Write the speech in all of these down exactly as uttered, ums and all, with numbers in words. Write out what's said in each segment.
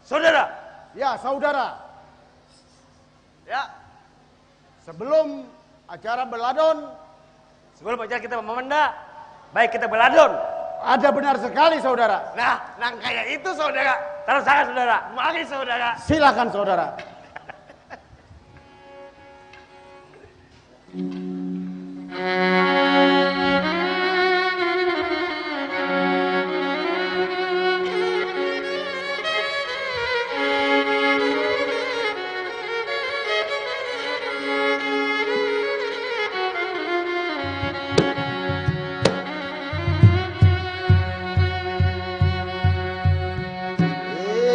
Saudara. Ya, saudara. Ya. Sebelum acara beladon. Sebelum acara kita memenda, baik kita beladon. Ada benar sekali, saudara. Nah, nang kayak itu, saudara. Terus saudara. Mari, saudara. Silakan, saudara.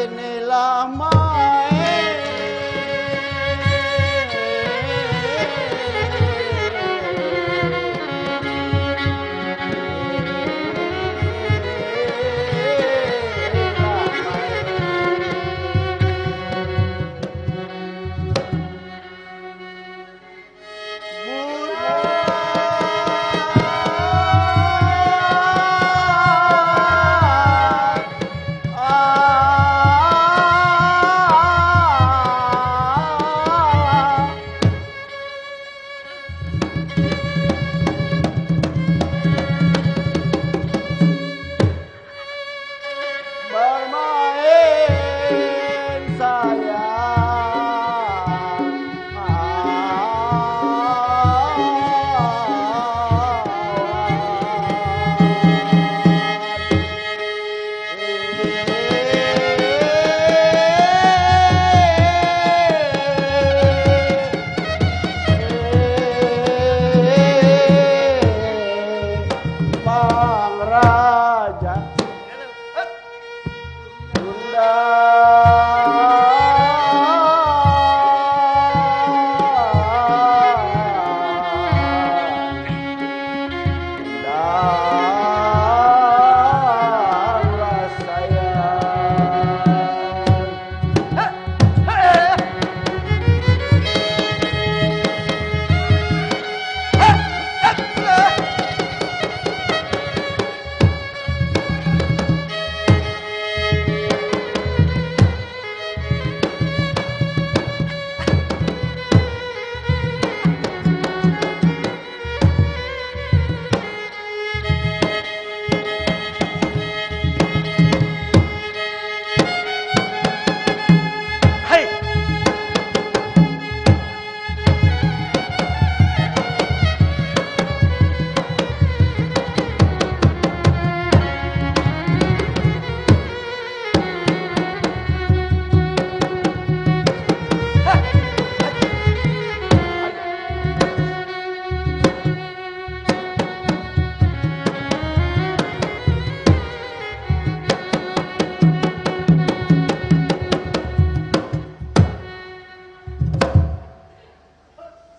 Inilah main. Bermain sayang. Pang Raja. Sunda. Daulah sayang.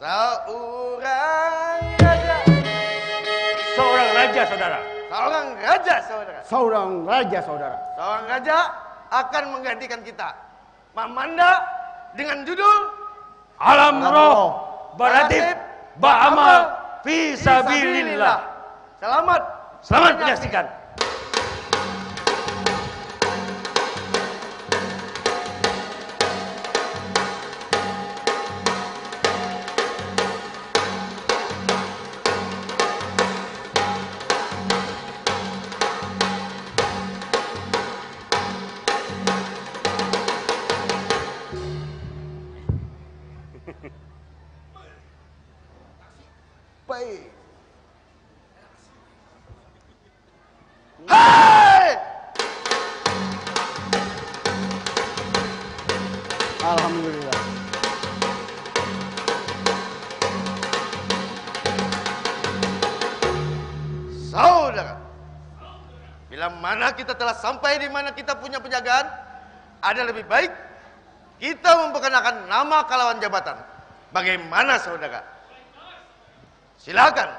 Seorang raja. Seorang raja, saudara. Seorang raja, saudara. Seorang raja, saudara. Seorang raja akan menggantikan kita. Mamanda dengan judul Alam Roh Baratip Baamal Fisabilillah. Selamat. Selamat menyaksikan. Baik. Hai! Alhamdulillah. Saudara, bila mana kita telah sampai di mana kita punya penjagaan, ada lebih baik kita memperkenalkan nama kalawan jabatan. Bagaimana, saudara? Silakan.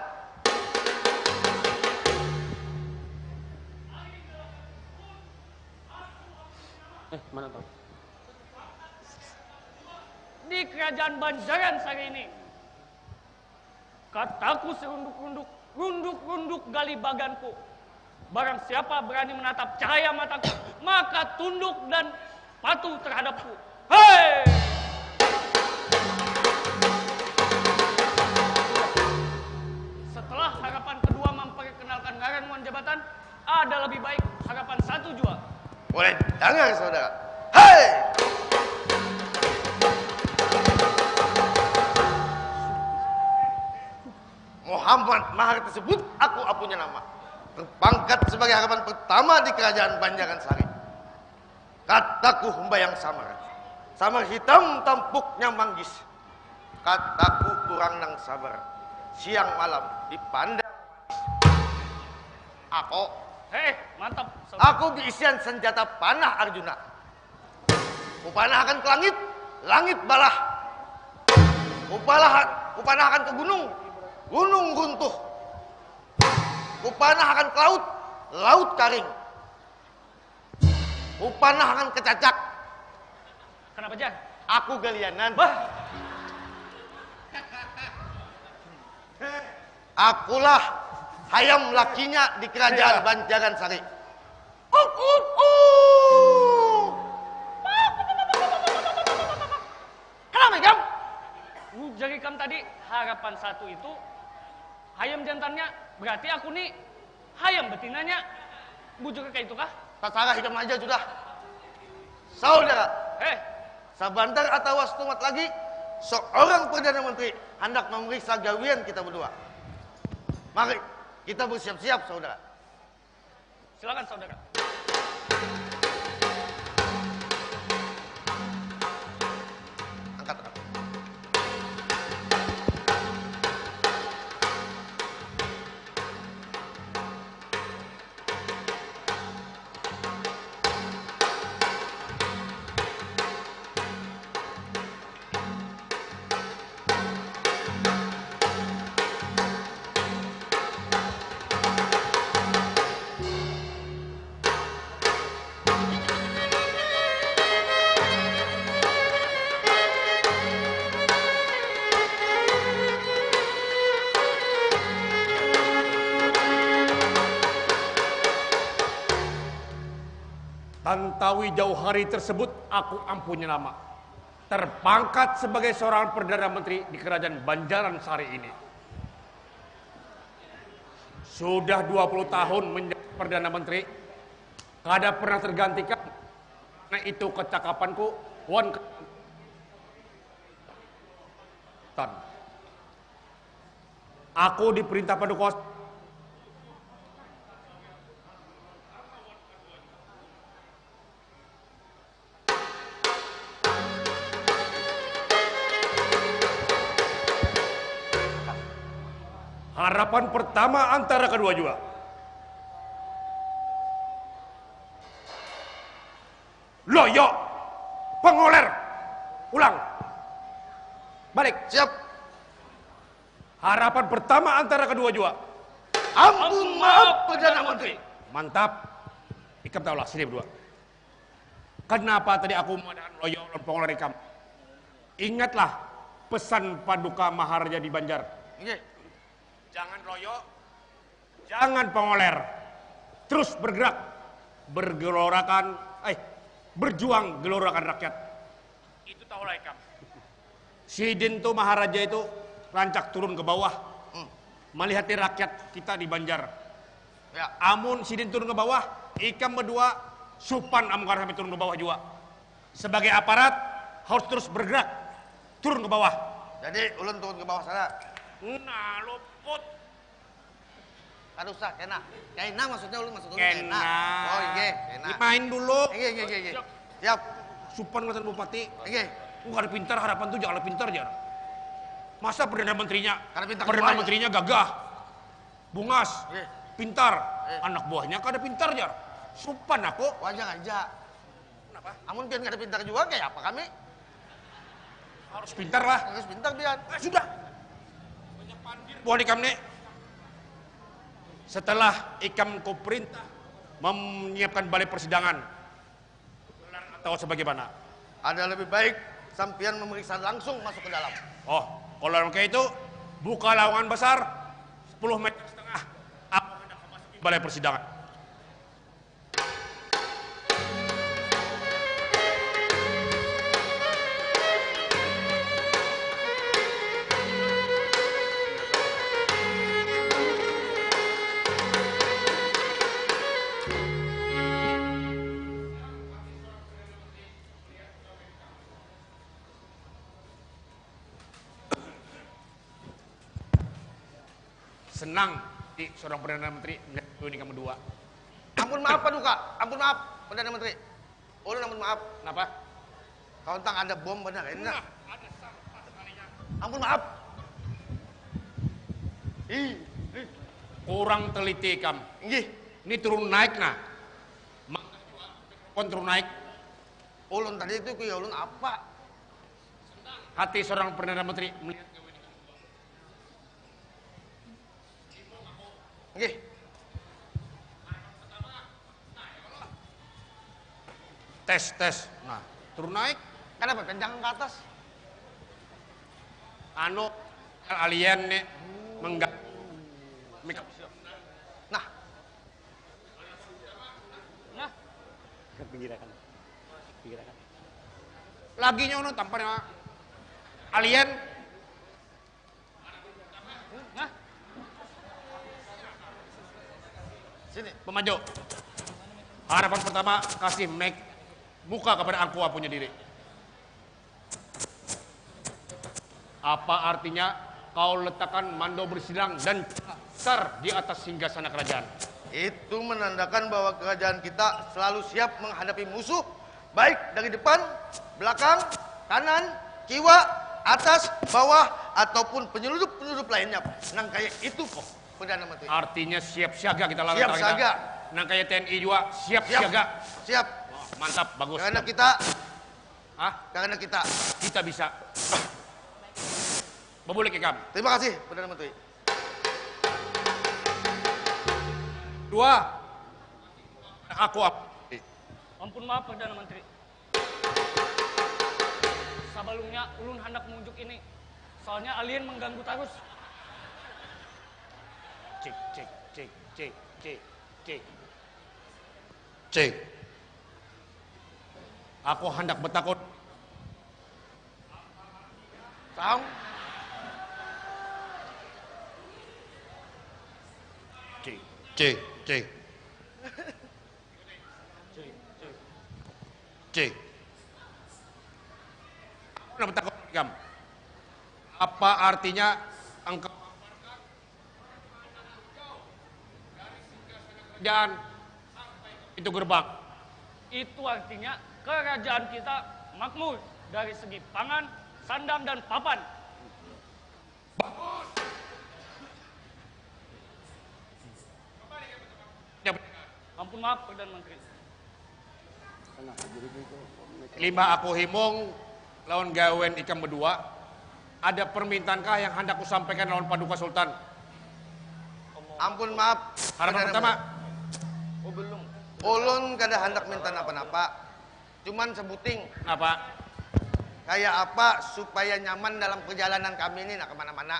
Eh, mana tahu? Di kerajaan Banjaran Sari ini, kataku serunduk-runduk, runduk-runduk gali baganku. Barang siapa berani menatap cahaya mataku, maka tunduk dan patuh terhadapku. Hei! Setelah harapan kedua memperkenalkan ngaran wan jabatan, ada lebih baik harapan satu jua. Boleh dengar, saudara. Hei! Muhammad Mahar tersebut aku apunya nama. Terpangkat sebagai harapan pertama di kerajaan Banjaran Sari. Kataku humbayang samar. Samar hitam tampuknya manggis. Kataku urang nang sabar. Siang malam dipandang. Ako. Heh, mantap. Saudara. Aku biisian senjata panah Arjuna. Kupanahakan ke langit, langit balah. Kupalahan, kupanahakan ke gunung, gunung runtuh. Kupanahakan ke laut, laut karing. Kupanahakan ke cacak. Kenapa, Jan? Aku galianan. Bah. Akulah hayam lakinya di kerajaan Iya. Banjaran Sari. Uk, uk, uk. Kenapa ikam? Ujar ikam tadi harapan satu itu hayam jantannya, berarti aku ni hayam betinanya. Bujur kaya itu kah? Tasarah ikam aja sudah. Saudara. Heh. Sabantar atawa setumat lagi, seorang Perdana Menteri handak memeriksa gawian kita berdua. Mari, kita bersiap-siap, saudara. Silakan, saudara. Angkat aku. Tantawi jauh hari tersebut aku ampunya nama. Terpangkat sebagai seorang Perdana Menteri di Kerajaan Banjaran Sari ini. Sudah dua puluh tahun menjadi Perdana Menteri, kada pernah tergantikan. Karena itu kecakapanku, wan tan. Aku diperintah paduka. Harapan pertama antara kedua jua. Loyo, pengoler, ulang, balik. Siap. Harapan pertama antara kedua jua. Ampun maaf Perdana Menteri. Mantap. Ikam tahulah sini berdua. Kenapa tadi aku mengadakan loyo lawan pengoler ikam? Ingatlah pesan Paduka Maharaja di Banjar. Inggih. Jangan loyo, jangan pengoler. Terus bergerak, bergelorakan, eh, berjuang gelorakan rakyat. Itu tahulah ikam. Sidin tu Maharaja itu rancak turun ke bawah. Hmm. Malihati rakyat kita di Banjar. Ya. Amun sidin turun ke bawah, ikam berdua supan amun kada sampai turun ke bawah jua. Sebagai aparat, harus terus bergerak. Turun ke bawah. Jadi, ulun turun ke bawah sana. Nah, luput. Kada usah, kena. Kena maksudnya ulun, maksud ulun kena. Kena. Oh, iya, kena. Dimain dulu. Iya, iya, iya, iya. Siap. Supan matan bupati. Iya. Enggak ada pintar, harapan tuh jangan ada pintar jar. Masa perdana menterinya, kada pintar perdana menterinya gagah, bungas, iya, pintar. Iya. Anak buahnya kada pintar jar. Supan aku. Wajar aja. Kenapa? Amun pian kada pintar jua, kaya apa kami? Harus pintar lah. Harus pintar pian. Ah, sudah. Banyak pandir buah ikam nih. Setelah ikam ku perintah menyiapkan balai persidangan, atau sebagaimana? Ada lebih baik sampian memeriksa langsung masuk ke dalam. Oh, kalau kayak itu, buka lawangan besar sepuluh meter setengah. Aku hendak memasuki balai persidangan. Senang di seorang Perdana Menteri melihat ini kamu dua. Ampun maaf, Paduka. Ampun maaf, Perdana Menteri. Ulun ampun maaf. Kenapa? Kawan tang ada bom benar ini. Nah. Ampun maaf. Ih, ih. Kurang teliti kam. Inggih. Ini turun naik nah. Kon turun naik. Ulun tadi itu kuya ulun apa? Hati seorang Perdana Menteri melihat Nggih. Tes, tes. Nah, turun naik. Kenapa? Kencang ke atas. Anu, alien nih mengganggu. Nah. Nah. Pinggirakan. Pinggirakan. Lagi nyono tampar alien. Nah. Sini. Pemajo. Harapan pertama, kasih mic muka kepada Angkua punya diri. Apa artinya kau letakkan mando bersilang dan besar di atas singgasana kerajaan? Itu menandakan bahwa kerajaan kita selalu siap menghadapi musuh, baik dari depan, belakang, kanan, kiwa, atas, bawah, ataupun penyelundup-penyelundup lainnya. Nang kayak itu kok, Perdana Menteri. Artinya siap siaga kita lawan. Siap siaga. Nang kayak T N I juga siap siaga. Siap. Wah, mantap, bagus. Karena kita Hah? Karena kita. Kita bisa. Babulik ikam. Terima kasih, Perdana Menteri. Dua. Aku apa? Ampun maaf, Perdana Menteri. Sabalumnya ulun handak munjuk ini. Soalnya alien mengganggu tarus. Cik, cik, cik, cik, cik, cik. Cik. Aku handak betakun. Tahu? Cik, cik, cik. Cik. Aku handak betakun ikam. Apa artinya engkau Kerajaan itu gerbang. Itu artinya kerajaan kita makmur dari segi pangan, sandang dan papan. Bagus. Ampun maaf Perdana Menteri. Lima aku himung lawan gawen ikam berdua. Ada permintaan kah yang hendak kusampaikan lawan Paduka Sultan? Ampun maaf. Harapan pertama. Oh belum. Ulun kada hendak minta napa-napa. Cuman sebuting. Napa? Kayak apa supaya nyaman dalam perjalanan kami ini nak kemana-mana.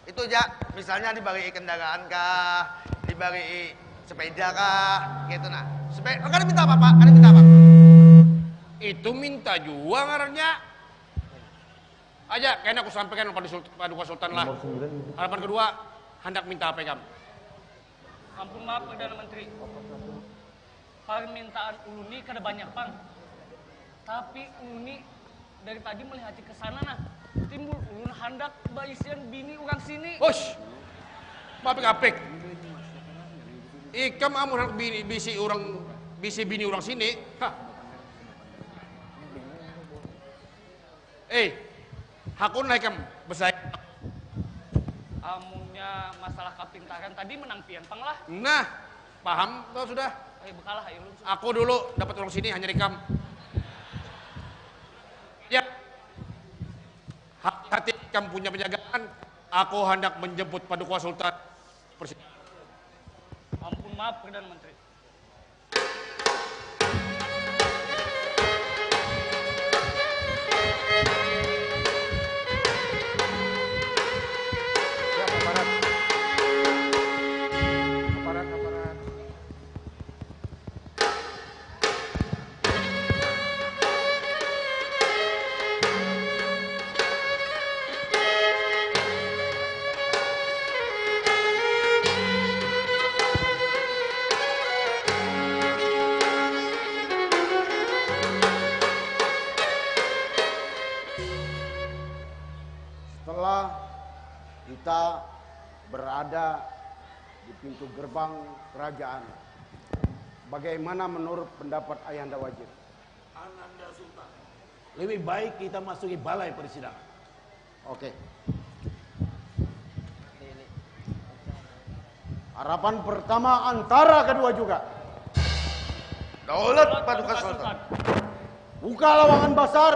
Itu aja, misalnya dibari kendaraan kah, dibari sepeda kah, gitu nah. Supaya oh, kada minta apa-apa, kada minta apa. Itu minta jua ngarannya. Aja, kena aku sampaikan pada Sultan, pada Sultan lah. Harapan kedua, hendak minta apa kamu? Ampun maaf Perdana Menteri. Parmintaan ulun ni kada banyak pang. Tapi ulun ni dari tadi melihati ke sana nah. Timbul ulun handak baisian bini urang sini. Hush! Mapik-apik. Ikam amun handak bini, bisi urang bisi bini urang sini. Hah. Eh, hakun lah ikam besaing. Amunnya masalah kapintaran tadi menang pian pang lah. Nah, Paham kau sudah? Ayo bekalah ayo ulun. Aku dulu dapat orang sini hanya ikam. Ya. Hati-hati ikam punya penjagaan. Aku hendak menjemput Paduka Sultan. Persi. Ampun maaf Perdana Menteri. Setelah kita berada di pintu gerbang kerajaan. Bagaimana menurut pendapat Ayahanda Wajib? Ananda Sultan, lebih baik kita masuki balai persidangan. Oke. Harapan pertama antara kedua juga. Daulat Paduka Sultan. Buka lawangan basar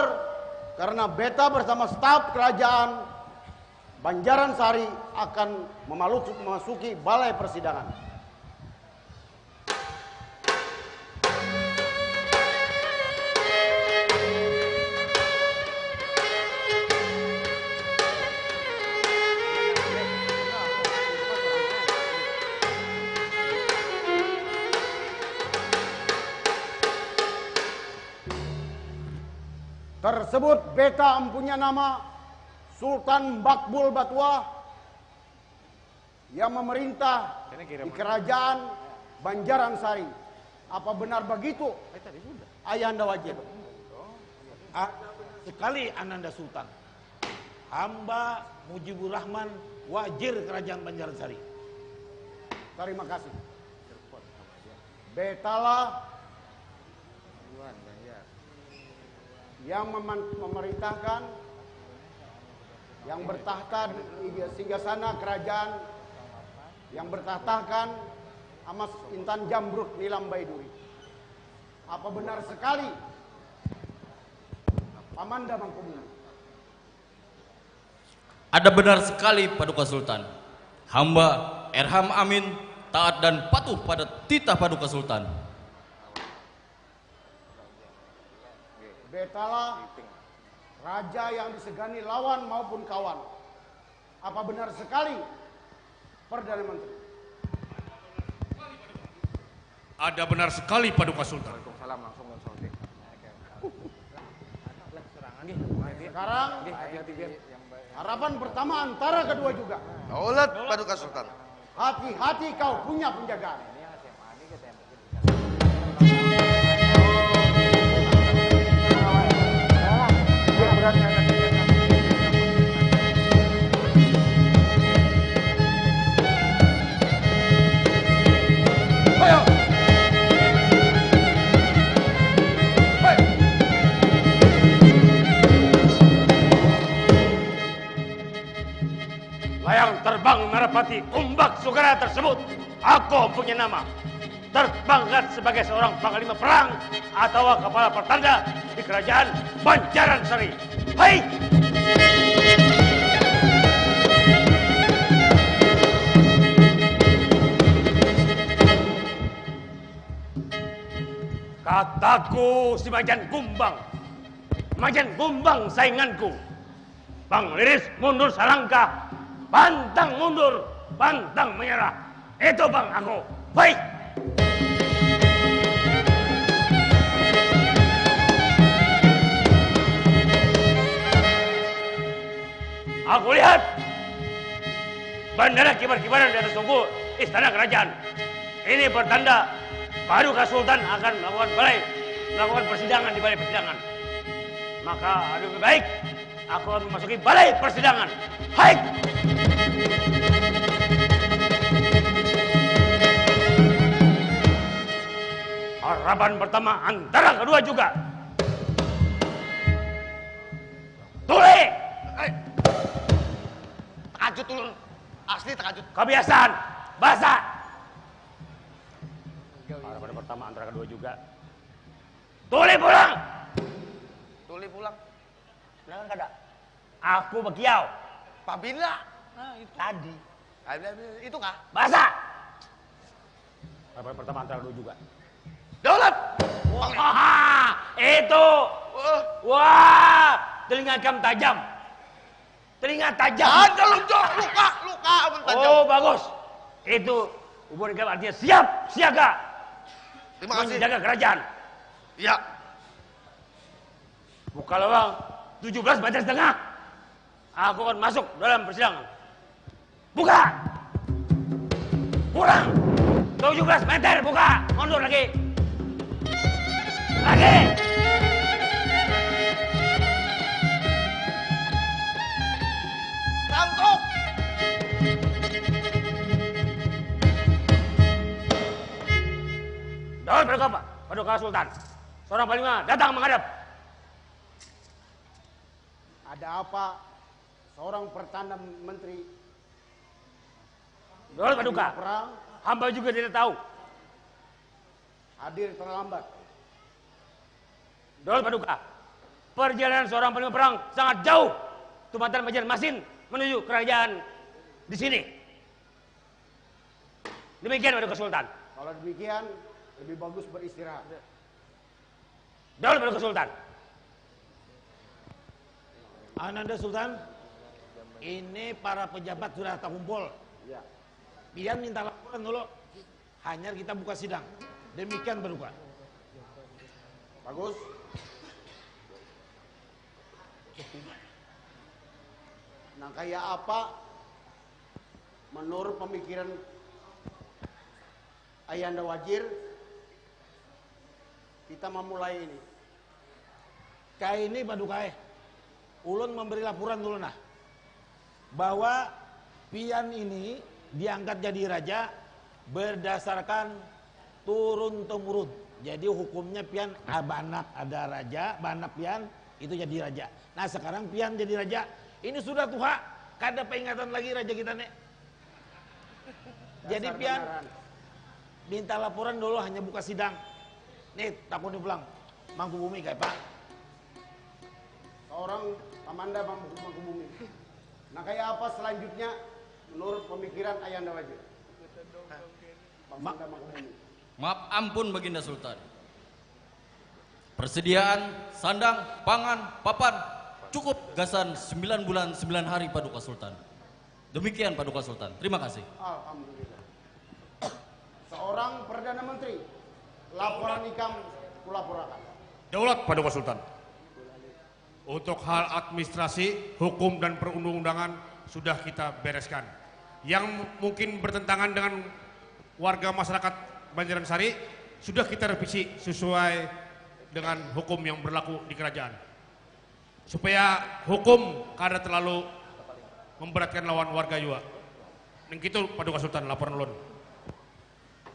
karena beta bersama staf kerajaan Banjaran Sari akan memaluki, memasuki balai persidangan. Tersebut beta empunya nama Sultan Bakbul Batuah yang memerintah di kerajaan Banjaran Sari. Apa benar begitu, Ayahanda Wajib? Ah, sekali Ananda Sultan. Hamba Mujibur Rahman, wajir kerajaan Banjaran Sari. Terima kasih. Betalah yang meman- memerintahkan, yang bertahta di singgasana kerajaan, yang bertahtakan Amas Intan Jamrud Nilam Baiduri. Apa benar sekali, Pamanda Mangkubumi? Ada benar sekali, Paduka Sultan. Hamba, Erham Amin, taat dan patuh pada titah Paduka Sultan. Betalah raja yang disegani lawan maupun kawan. Apa benar sekali, Perdana Menteri? Ada benar sekali, Paduka Sultan. Waalaikumsalam, langsung konsulting. Sekarang harapan pertama antara kedua juga. Daulat Paduka Sultan. Hati-hati kau punya penjagaan. Layang terbang merpati umbak sugara tersebut, aku punya nama. Terpangkat sebagai seorang panglima perang atau kepala pertanda di kerajaan Banjaran Sari. Hai! Kataku si Majan Gumbang. Majan Gumbang sainganku. Bang Liris mundur salangkah, pantang mundur, pantang menyerah. Itu bang aku. Baik. Aku lihat bandara kibar-kibaran di atas tungku istana kerajaan. Ini pertanda baru Sultan akan melakukan balai, melakukan persidangan di balai persidangan. Maka lebih baik Aku akan memasuki balai persidangan. Hai! Harapan pertama antara kedua juga. Tuli! Hai! Takajut ulun. Asli takajut. Kebiasaan. Basa. Harapan pertama antara kedua juga. Tuli pulang! Tuli pulang. Nah, kada. Aku bekiau. Pabila? Nah, itu. Tadi. Itu kah? Basa. Apa pertama antara dulu juga. Daulat. Wah, itu. Wah, telinga kam tajam. Telinga tajam. Ada luka, luka, luka. Oh, bagus. Itu hubungan kam artinya siap siaga. Terima kasih. Menjaga kerajaan. Iya. Buka lawang tujuh belas meter setengah. Aku akan masuk dalam persidangan. Buka! Kurang! Tujuh belas meter, buka! Mundur lagi! Lagi! Tangkap! Sultan. Seorang panglima datang menghadap. Ada apa seorang perdana menteri? Dol Paduka. Perang. Hamba juga tidak tahu. Hadir terlambat. Dol Paduka. Perjalanan seorang panglima perang sangat jauh. Tumatan Banjarmasin menuju kerajaan di sini. Demikian Paduka Sultan. Kalau demikian, lebih bagus beristirahat. Dol Paduka Sultan. Ananda Sultan, ini para pejabat sudah terkumpul. Ya. Pian minta laporan dulu. Hanyar kita buka sidang. Demikian Paduka. Bagus. Nang kaya apa menurut pemikiran Ayanda Wajir, kita memulai ini? Kaini Paduka eh, ulun memberi laporan dulu nah, bahwa pian ini diangkat jadi raja berdasarkan turun temurun. Jadi hukumnya pian ah, banak ada raja, banak pian itu jadi raja. Nah sekarang pian jadi raja, ini sudah tuha, kada peringatan lagi raja kita nih. Jadi pian minta laporan dulu hanya buka sidang. Nih takuni pulang, Mangkubumi kayak apa? Seorang Pamanda Mangkubumi. Nah kayak apa selanjutnya menurut pemikiran Ayanda Wajir? Pamanda Mangkubumi. Maaf ampun Baginda Sultan. Persediaan sandang, pangan, papan cukup gasan sembilan bulan sembilan hari Paduka Sultan. Demikian Paduka Sultan. Terima kasih. Alhamdulillah. Seorang Perdana Menteri, laporan ikam kulaporakan. Daulat Paduka Sultan. Untuk hal administrasi, hukum dan perundang-undangan sudah kita bereskan. Yang mungkin bertentangan dengan warga masyarakat Banjaran Sari sudah kita revisi sesuai dengan hukum yang berlaku di kerajaan. Supaya hukum kada terlalu memberatkan lawan warga jua. Nang kitu Paduka Sultan laporan ulun.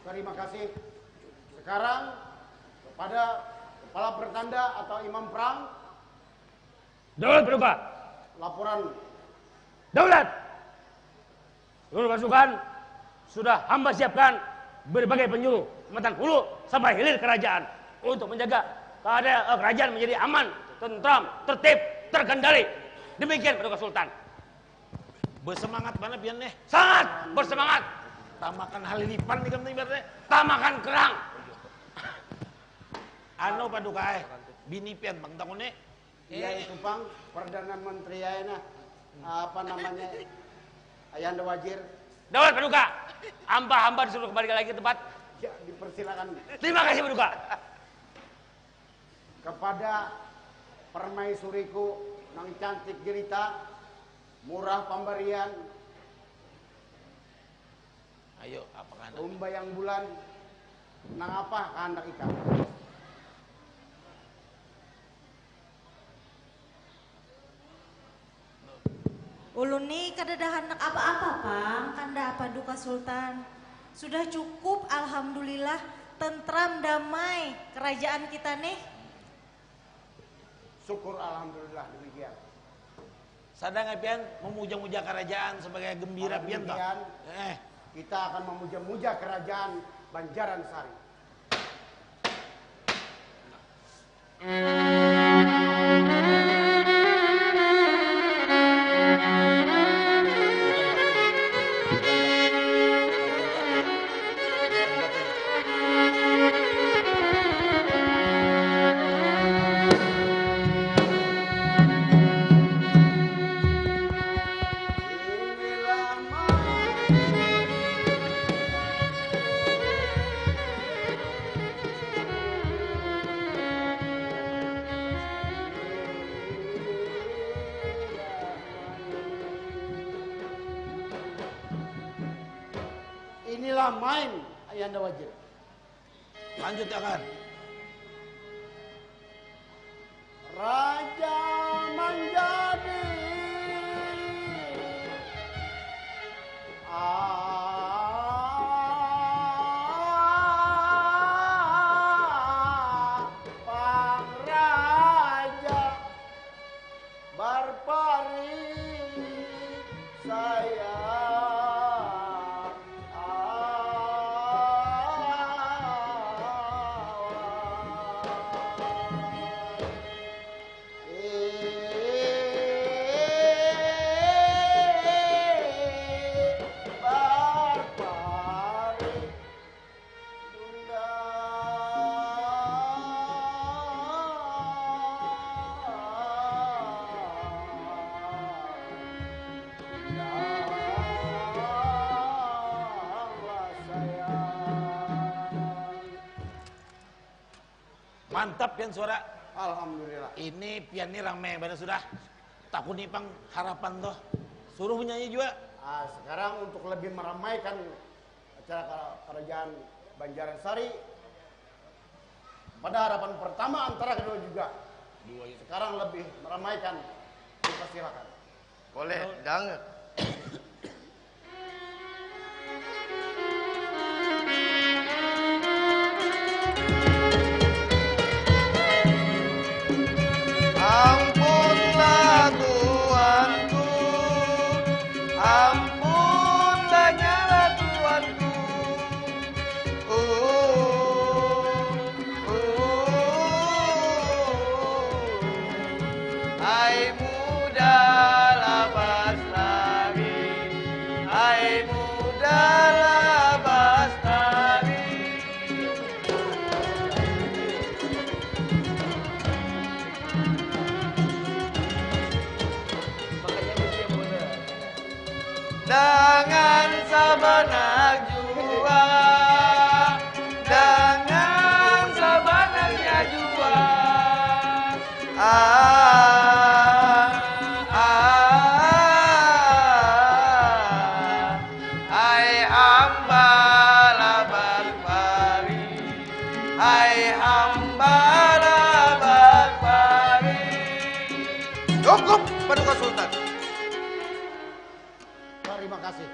Terima kasih. Sekarang kepada kepala pertanda atau imam perang. Daulat Paduka. Laporan. Daulat. Seluruh pasukan sudah hamba siapkan berbagai penjuru matan hulu sampai hilir kerajaan untuk menjaga keadaan eh, kerajaan menjadi aman, tentram, tertib, terkendali. Demikian Paduka Sultan. Bersemangat mana pian nih? Sangat bersemangat. Tamakan halilipan nih kamu ibaratnya. Tamakan kerang. Anu Paduka eh, bini pian bang takuni. Iya itu pang, Perdana Menteri ya nah, apa namanya, Ayanda Wajir. Dawan Paduka, hamba-hamba disuruh kembali lagi ke tempat. Ya, dipersilakan. Terima kasih Paduka. Kepada permaisuriku nang cantik jelita, murah pambarian, Ayo, apa kahandak? Rumbayang bulan, nang apa kahandak ikam? Ulun ni kadada handak apa-apa pang, kanda apa duka Sultan. Sudah cukup, alhamdulillah, tentram, damai kerajaan kita nih. Syukur alhamdulillah demikian. Sadang ai pian memuja-muja karajaan sebagai gembira pian toh. Eh. Kita akan memuja-muja kerajaan Banjaran Sari. Inilah main Ayanda Wajir. Lanjut ya kan. Raja menjadi ah. Mantap pian suara. Alhamdulillah. Ini pian ni ramai banar sudah. Takuni pang harapan tuh. Suruh menyanyi juga. Ah, sekarang untuk lebih meramaikan acara ka-, kerajaan Banjaran Sari, pada harapan pertama antara kedua juga. Sekarang lebih meramaikan. Dipersilakan. Boleh, danget. Ampunlah tuanku, ampunlah nyala tuanku. Uh, uh, uh, uh. Ai muda labas lari, ai muda labas lari. Makanya musim muda. Dengan sabanar jua, dengan sabanarnya jua. Ah, ah, ah, ai hamba labas pari, ai hamba labas pari. Cukup, Paduka Sultan. Terima kasih.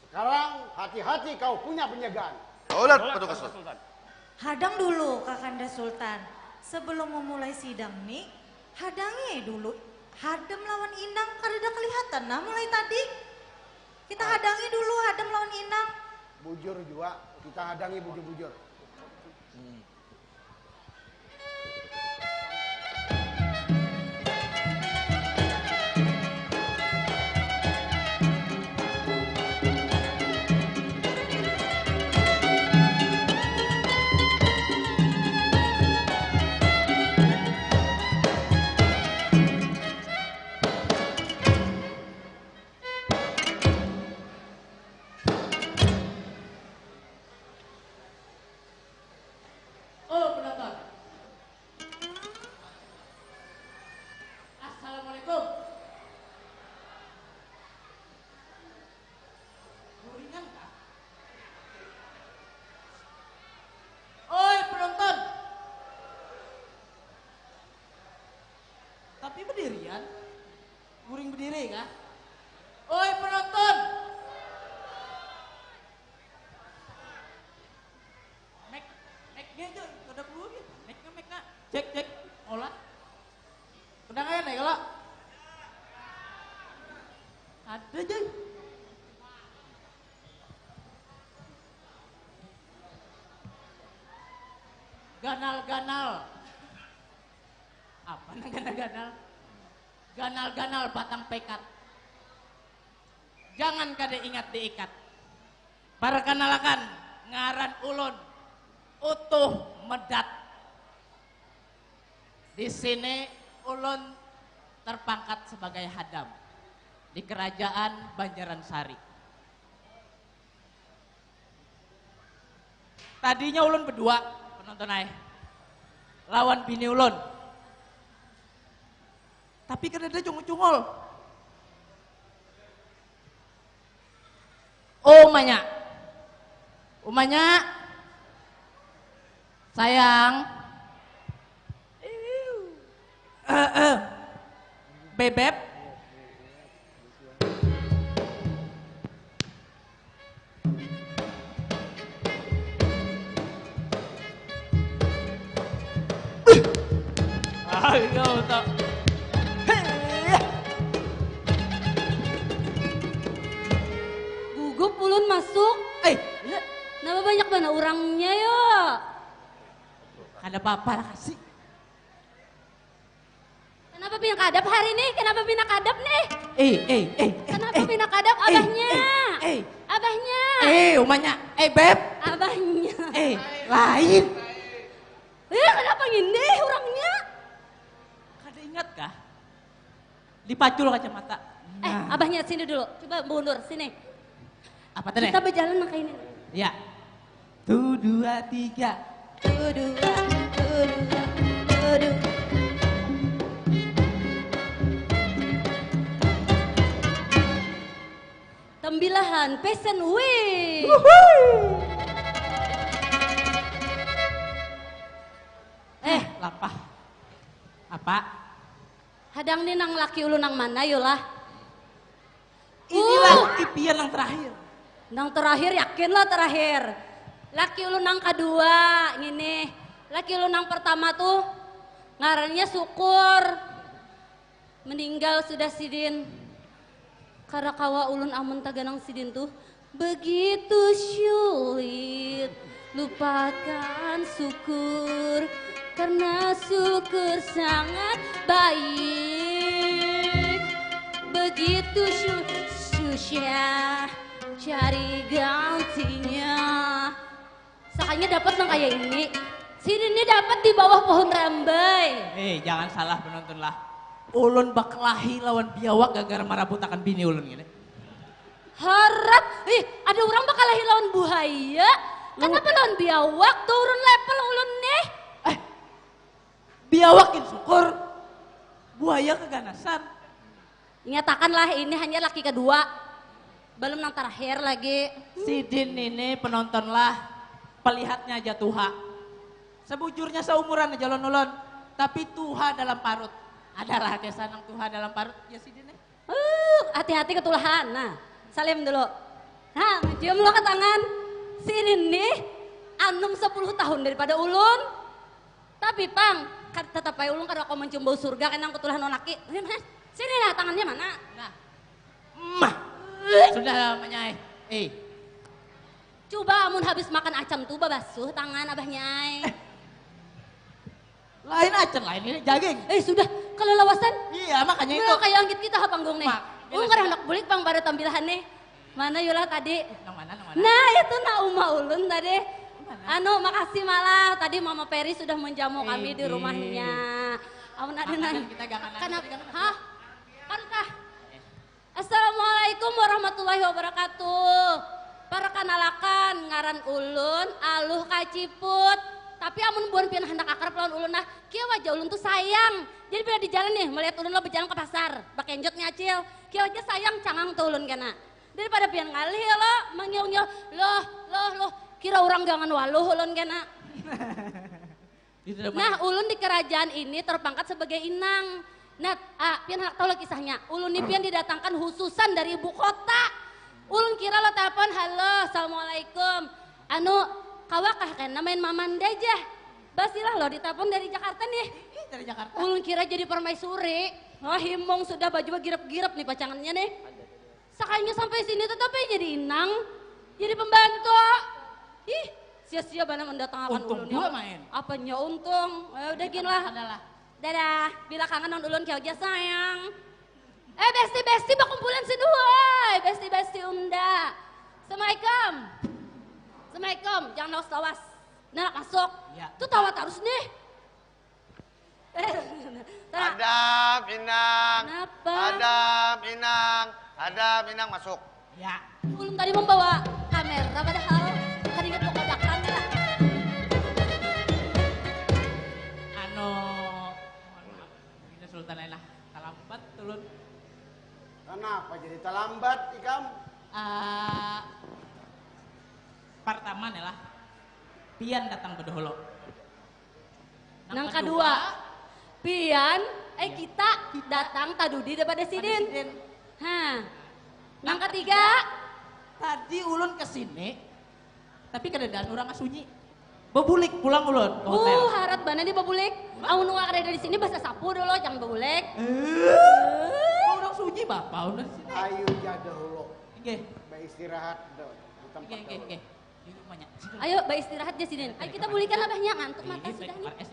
Sekarang hati-hati kau punya penjagaan. Daulat, Paduka Sultan. Hadang dulu, Kakanda Sultan. Sebelum memulai sidang ni, hadangi dulu Hadam lawan Inang, kadada kelihatan nah mulai tadi. Kita hadangi dulu Hadam lawan Inang. Bujur jua, kita hadangi bujur-bujur. Oh, penonton. Assalamualaikum. Guringan kah? Oi, penonton. Tapi bedirian. Guring bediri kah? Oi, penonton. Mic, mic nya aja, kada keluar ya. Mic nya, mic nya. Cek, cek. Olah. Kedengaran ya kalau? Ada aja. Ganal-ganal. Apa nang ganal-ganal? Ganal-ganal batang pekat. Jangan kada ingat diikat. Perkenalkan, ngaran ulun Utuh Medat. Di sini ulun terpangkat sebagai hadam di kerajaan Banjaran Sari. Tadinya ulun bedua, penonton ai, lawan bini ulun. Tapi kadada cungul-cungul. Umanya. Umanya. Sayang. Eh, eh. Bebeb. Ah, iya, tak. Gugup ulun masuk. Eh, kenapa banyak banar urangnya, yo? Kada apa-apa lah, kasih. Kenapa pina kadap hari ni? Kenapa pina kadap nih? Eh, eh, eh, eh, Kenapa eh, pina kadap, eh, abahnya? Eh, eh. Abahnya. Eh, umanya. Eh, Beb. Abahnya. Eh, lain. Eh, kenapa ngindih urangnya? Kada ingat kah? Dipacul kacamata. Eh, nah. Abahnya sini dulu. Coba mundur sini. Apa tadi? Kita berjalan maka ini. Ya. Tuh, dua, tiga. Dua, dua, dua, dua. Tembilahan Fashion Week. Eh, lapah. Apa? Hadang ni nang laki ulun nang mana, yulah? Inilah uh. Ipian nang terakhir. Nang terakhir, yakinlah terakhir. Laki ulun nang kedua, ngini. Laki ulun nang pertama tuh ngarannya Syukur. Meninggal sudah sidin. Kada kawa ulun amun taganang sidin tuh. Begitu sulit lupakan Syukur, karena Syukur sangat baik. Begitu su- susah cari gantinya. Sakalinya dapat nang kaya ini. Sidin ni dapat di bawah pohon rambai. Eh, jangan salah penonton lah. Ulun bakelahi lawan biawak gara-gara marabutakan bini ulun gini. Harat, ih, ada orang bakalahi lawan buaya. Kenapa lawan biawak? Turun level ulun nih. Eh, biawak gin Syukur. Buaya keganasan. Nyatakanlah ini hanya laki kedua. Belum nang terakhir lagi. Sidin ini penonton lah. Pelihatnya aja tuha. Sebujurnya seumuran aja ulun-ulun. Tapi tuha dalam parut. Ada rahasia sanang tuha dalam parut. Ya sidin nih. Uh, hati-hati ketulahan. Nah, salim dulu. Nah, mencium lo ke tangan. Sidin nih anum sepuluh tahun daripada ulun. Tapi pang, kad- tetap aja ulun kada kawa mencium bau surga kan nang ketulahan laki. Sini nah, tangannya mana? Nah. Mah. Sudah manyai. Eh. Coba amun habis makan acam tu babasuh tangan abahnya ai. Eh. Lain acan, lain ini jaging. Eh sudah, kalau lawasan. Iya, makanya itu. Nah, kayak anggit kita ha panggung nih. Mak, ulun kada hendak bulik pang pada tampilahan nih. Mana yulah tadi? Nang mana, nang mana? Nah, itu nah uma ulun tadi. Mana? Anu, makasih malah tadi Mama Peri sudah menjamu kami di rumahnya. Amun ada nang. Kita ganganan. Kenapa? Hah? Kan kah? Assalamualaikum warahmatullahi wabarakatuh. Perkenalakan, ngaran ulun Aluh Kaciput. Tapi amun buhan pian handak akrab lawan ulun nah, kiau aja ulun tu sayang. Jadi bila di jalan nih, melihat ulun lo bejalan ke pasar, bakenjot nih acil. Kiau aja sayang, cangang tu ulun kena. Daripada pian ngalih ya lo, mangiau-ngiau, loh, loh, loh, kira urang gangan waluh ulun kena. Nah, ulun di kerajaan ini terpangkat sebagai inang. Nah, ah, pian handak tahu lah kisahnya. Ulun ni pian didatangkan khususan dari ibu kota. Ulun kira lo telepon, halo, assalamualaikum. Anu, kawakah kena main mamanda aja? Basilah lo ditelepon dari Jakarta nih. Ih, dari Jakarta. Ulun kira jadi permaisuri. Wah, himung sudah baju bagirap-girap nih pacangannya nih. Sakalinya sampai sini tetap aja jadi inang, jadi pembantu. Ih, sia-sia banar mendatangkan ulun. Untung jua main. Apanya untung? Eh, udah gin lah. Dadah. Bila kangen nang ulun kau aja sayang. Eh, besti-besti bakumpulan sini woi. Besti-besti unda. Assalamualaikum. Assalamualaikum. Jangan lawas-lawas. Nah, masuk. Ya. Tuh tawa terus nih. Ada Minang. Kenapa? Ada Minang. Ada Minang masuk. Ya. Ulun tadi membawa kamera padahal kada ingat bawa kodakan ya. Anu, mohon maaf, ini Sultan Laila. Talambat ulun. Kenapa jadi talambat ikam? Uh, pertama nih lah, pian datang bedahulu. Nang kadua, pian, eh kita datang tadudi daripada sidin. Ha. Nang katiga, tadi ulun ke sini, tapi kadadaan urang asunyi. Bebulik pulang ulun ke hotel. Uh, harat banar nih bebulik. Amun nunggu kada ada di sini, bahasa sapu dulu, jangan bebulik. Eh, urang sunyi bapa ulun di sini. Ayu ja dahulu. Inggih. Baistirahat dulu di tempat dulu. Inggih, inggih. Ayo, baistirahat ja sidin. Ayo kita bulikan lah bahnya, ngantuk mata sudah nih.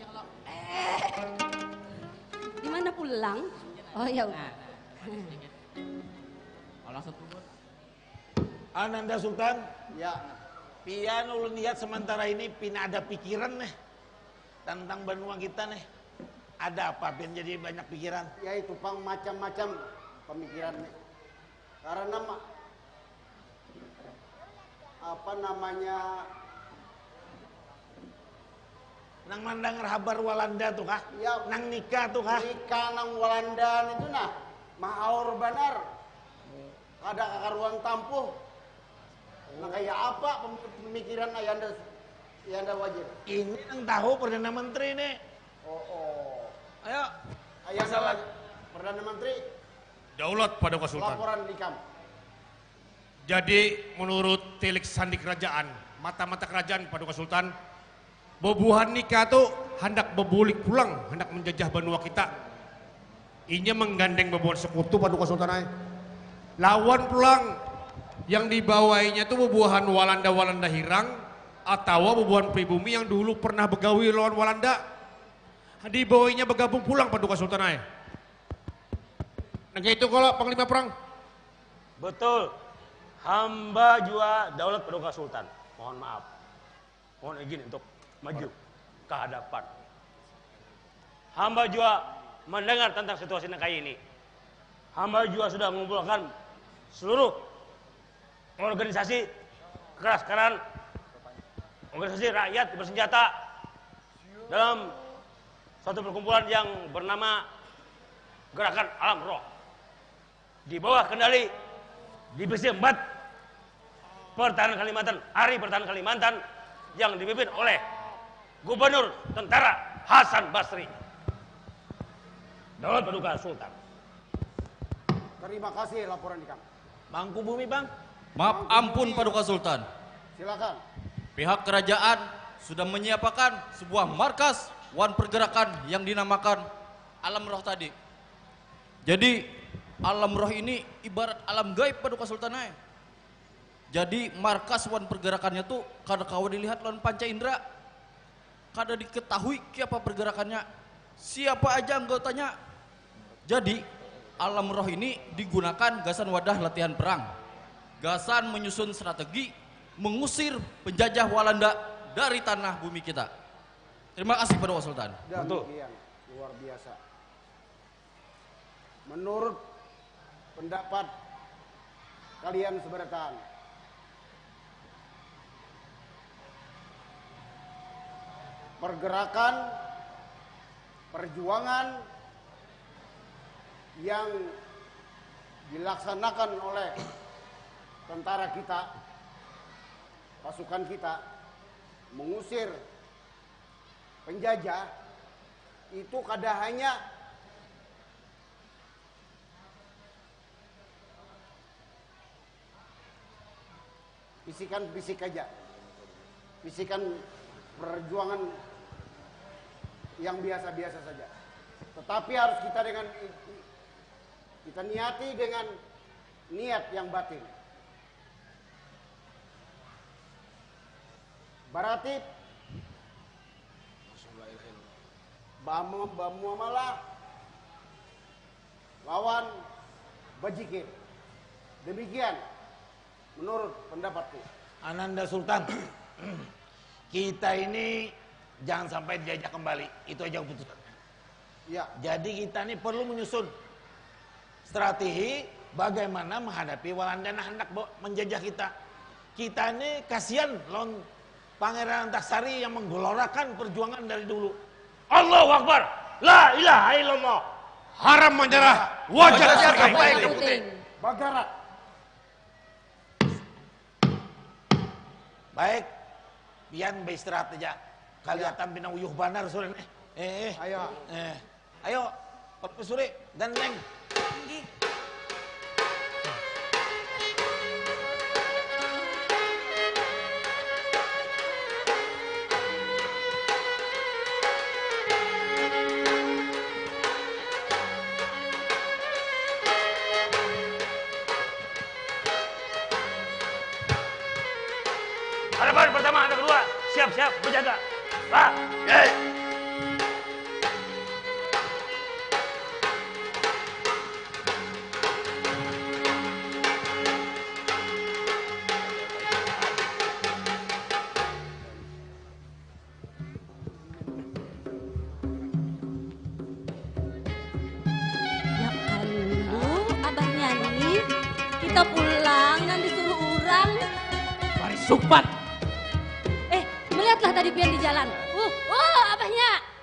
Di mana pulang? Oh ya. Nah, nah. Olah seturun. Ananda Sultan. Ya. Pian ulun lihat sementara ini pina ada pikiran nih tentang banua kita nih. Ada apa pian jadi banyak pikiran? Ya itu pang macam-macam pemikiran nih. Karena ma- apa namanya, Nang mandangar habar Walanda tu kah? Ya. Nang nikah tu kah? Nikah nang Walanda nitu nah, mahaur banar. Kada kakaruan tampuh. Nah, kaya apa pemikiran Ayanda Ayanda Wajir? Ini nang tahu Perdana Menteri ni. Oh, oh. Ayo. Ayanda Masalah. Perdana Menteri. Daulat Paduka Sultan. Laporan di kam. Jadi menurut tilik sandi kerajaan, mata-mata kerajaan Paduka Sultan, Bubuhan nika tu handak babulik pulang, handak manjajah banua kita. Inya manggandeng bubuhan sekutu paduka Sultan ai. Lawan pulang yang dibawainya tu bubuhan Walanda-Walanda hirang atawa bubuhan pribumi yang dahulu pernah bagawi lawan Walanda. Dibawainya bagabung pulang paduka Sultan ai. Nang kaya itu kalo Panglima Perang. Betul. Hamba jua daulat paduka Sultan. Mohon maaf. Mohon izin untuk maju ke hadapan. Hamba jua mendengar tentang situasi nang kaya ini. Hamba jua sudah mengumpulkan seluruh organisasi keras kanan organisasi rakyat bersenjata dalam suatu perkumpulan yang bernama Gerakan Alam Roh. Di bawah kendali Divisi empat Pertahanan Kalimantan, Ari Pertahanan Kalimantan yang dipimpin oleh Gubernur Tentara Hasan Basri. Daulat Paduka Sultan. Terima kasih laporan ikam. Mangku Bumi, Bang. Maaf ampun, Paduka Sultan. Silakan. Pihak kerajaan sudah menyiapakan sebuah markas wan pergerakan yang dinamakan Alam Roh tadi. Jadi alam roh ini ibarat alam gaib, Paduka Sultan ai. Jadi markas wan pergerakannya tu kada kawa dilihat lawan panca indra. Kada diketahui kiapa pergerakannya, siapa aja anggotanya. Jadi alam roh ini digunakan gasan wadah latihan perang, gasan menyusun strategi mengusir penjajah Walanda dari tanah bumi kita. Terima kasih, Paduka Sultan. Demikian, luar biasa. Menurut pendapat kalian seberataan, pergerakan perjuangan yang dilaksanakan oleh tentara kita, pasukan kita mengusir penjajah itu kada hanya bisikan-bisik aja, bisikan perjuangan yang biasa-biasa saja. Tetapi harus kita dengan kita niati dengan niat yang batin. Barati bamuamalah lawan bajikir. Demikian menurut pendapatku. Ananda Sultan, kita ini jangan sampai dijajah kembali. Itu aja keputusannya. Ya. Jadi kita ini perlu menyusun strategi bagaimana menghadapi Walanda yang hendak menjajah kita. Kita ini kasihan lawan Pangeran Antasari yang menggelorakan perjuangan dari dulu. Allahu Akbar. La ilaha illallah. Haram menyerah. Wajah sampai ke puting. Bagara. Baik. Pian baistirahat aja. Kalihatan pina uyuh banar sore nih. Eh, eh. Ayo. Eh. Ayo, Pak Suri, gandeng. Inggih. Hadapan pertama, anak kedua, siap-siap berjaga. Pak, eh. Supat. Eh, melihatlah tadi pian di jalan. Uh, uh, apa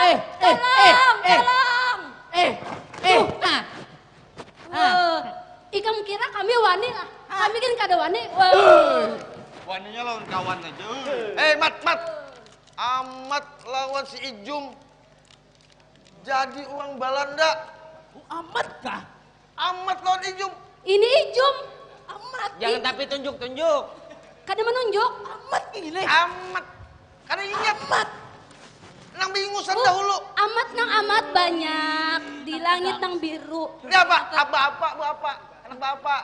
eh, eh, eh, tolong, eh, tolong. Eh, eh, nah. Wah, ikam kira kami wani lah? Kami kan kada wani. Wah. Waninya lawan kawan aja. Eh, Mat, Mat. Amat lawan si Ijum jadi orang Balanda. Oh, Amat kah? Amat lawan Ijum. Ini Ijum. Amat. Jangan tapi tunjuk-tunjuk. Kada menunjuk. Amat ini. Amat. Kada ingat. Amat. Nang bingusan dahulu. Amat nang amat banyak di langit nang biru. Ini apa? Apa-apa, apa-apa. Anak bapak.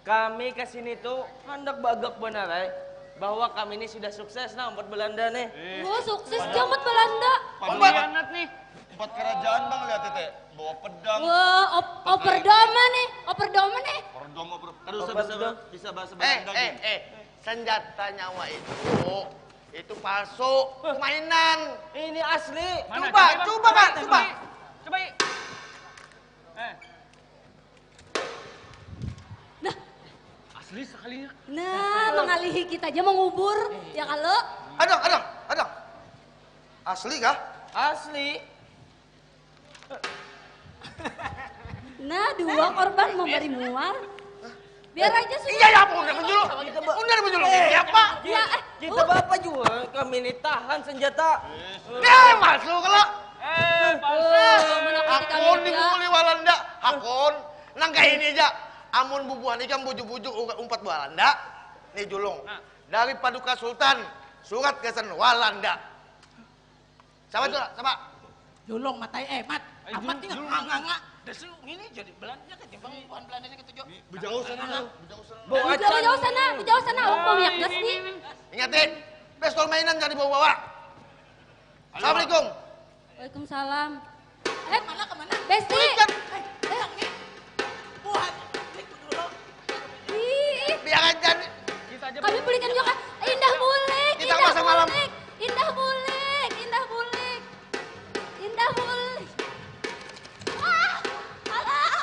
Kami ke sini tuh handak bagak benar, eh, bahwa kami ini sudah sukses nah umpat Belanda nih. Oh, sukses ja umpat Belanda. Pengkhianat nih. Empat kerajaan bang lihat tete bawa pedang. Wah, op oper doma nih, oper doma nih. Oper doma, oper. Kada usah bisa bisa bahasa Belanda. Eh, eh, eh, senjata nyawa itu itu palsu, mainan. Ini asli. Coba, coba kak, coba. Coba. Eh. Nah. Asli sekalinya. Nah, mengalihi kita aja mengubur, ya kalau. Ada, ada, ada. Asli kah? Asli. Nah, dua korban memberi mual. Biar aja sudah. Iya, ya, apa udah menjuluk? Udah menjuluk. Iya, Pak. Ya, eh, kita bapak juga kami ini tahan senjata. Ya, masuk kalau. Eh, Aku nih mukuli Walanda. Hakon. Nang kayak ini aja. Amun bubuhan ikam bujuk-bujuk umpat Walanda. Nih julung. Nah. Dari Paduka Sultan, surat gasan Walanda. Siapa tuh? Siapa? Julung matai eh mat. Amat nih nganga-nganga. Dasu ngini jadi Belanda kan timbang bukan Belanda nih ketujuh. Bejauh sana. Bejauh sana. Bejauh sana. Bejauh sana. Aku mau minyak gas nih. Ingatin. Pistol mainan jadi bawa-bawa. Assalamualaikum. Waalaikumsalam. Eh, mana kemana? Besti. Bulikan. Eh, eh, ini. Buat. Ini dulu. Ih, biar aja. Kami bulikan juga. Indah bulik. Kita indah pasang malam. Indah bulik. Indah bulik. Indah bulik. Wah, alah.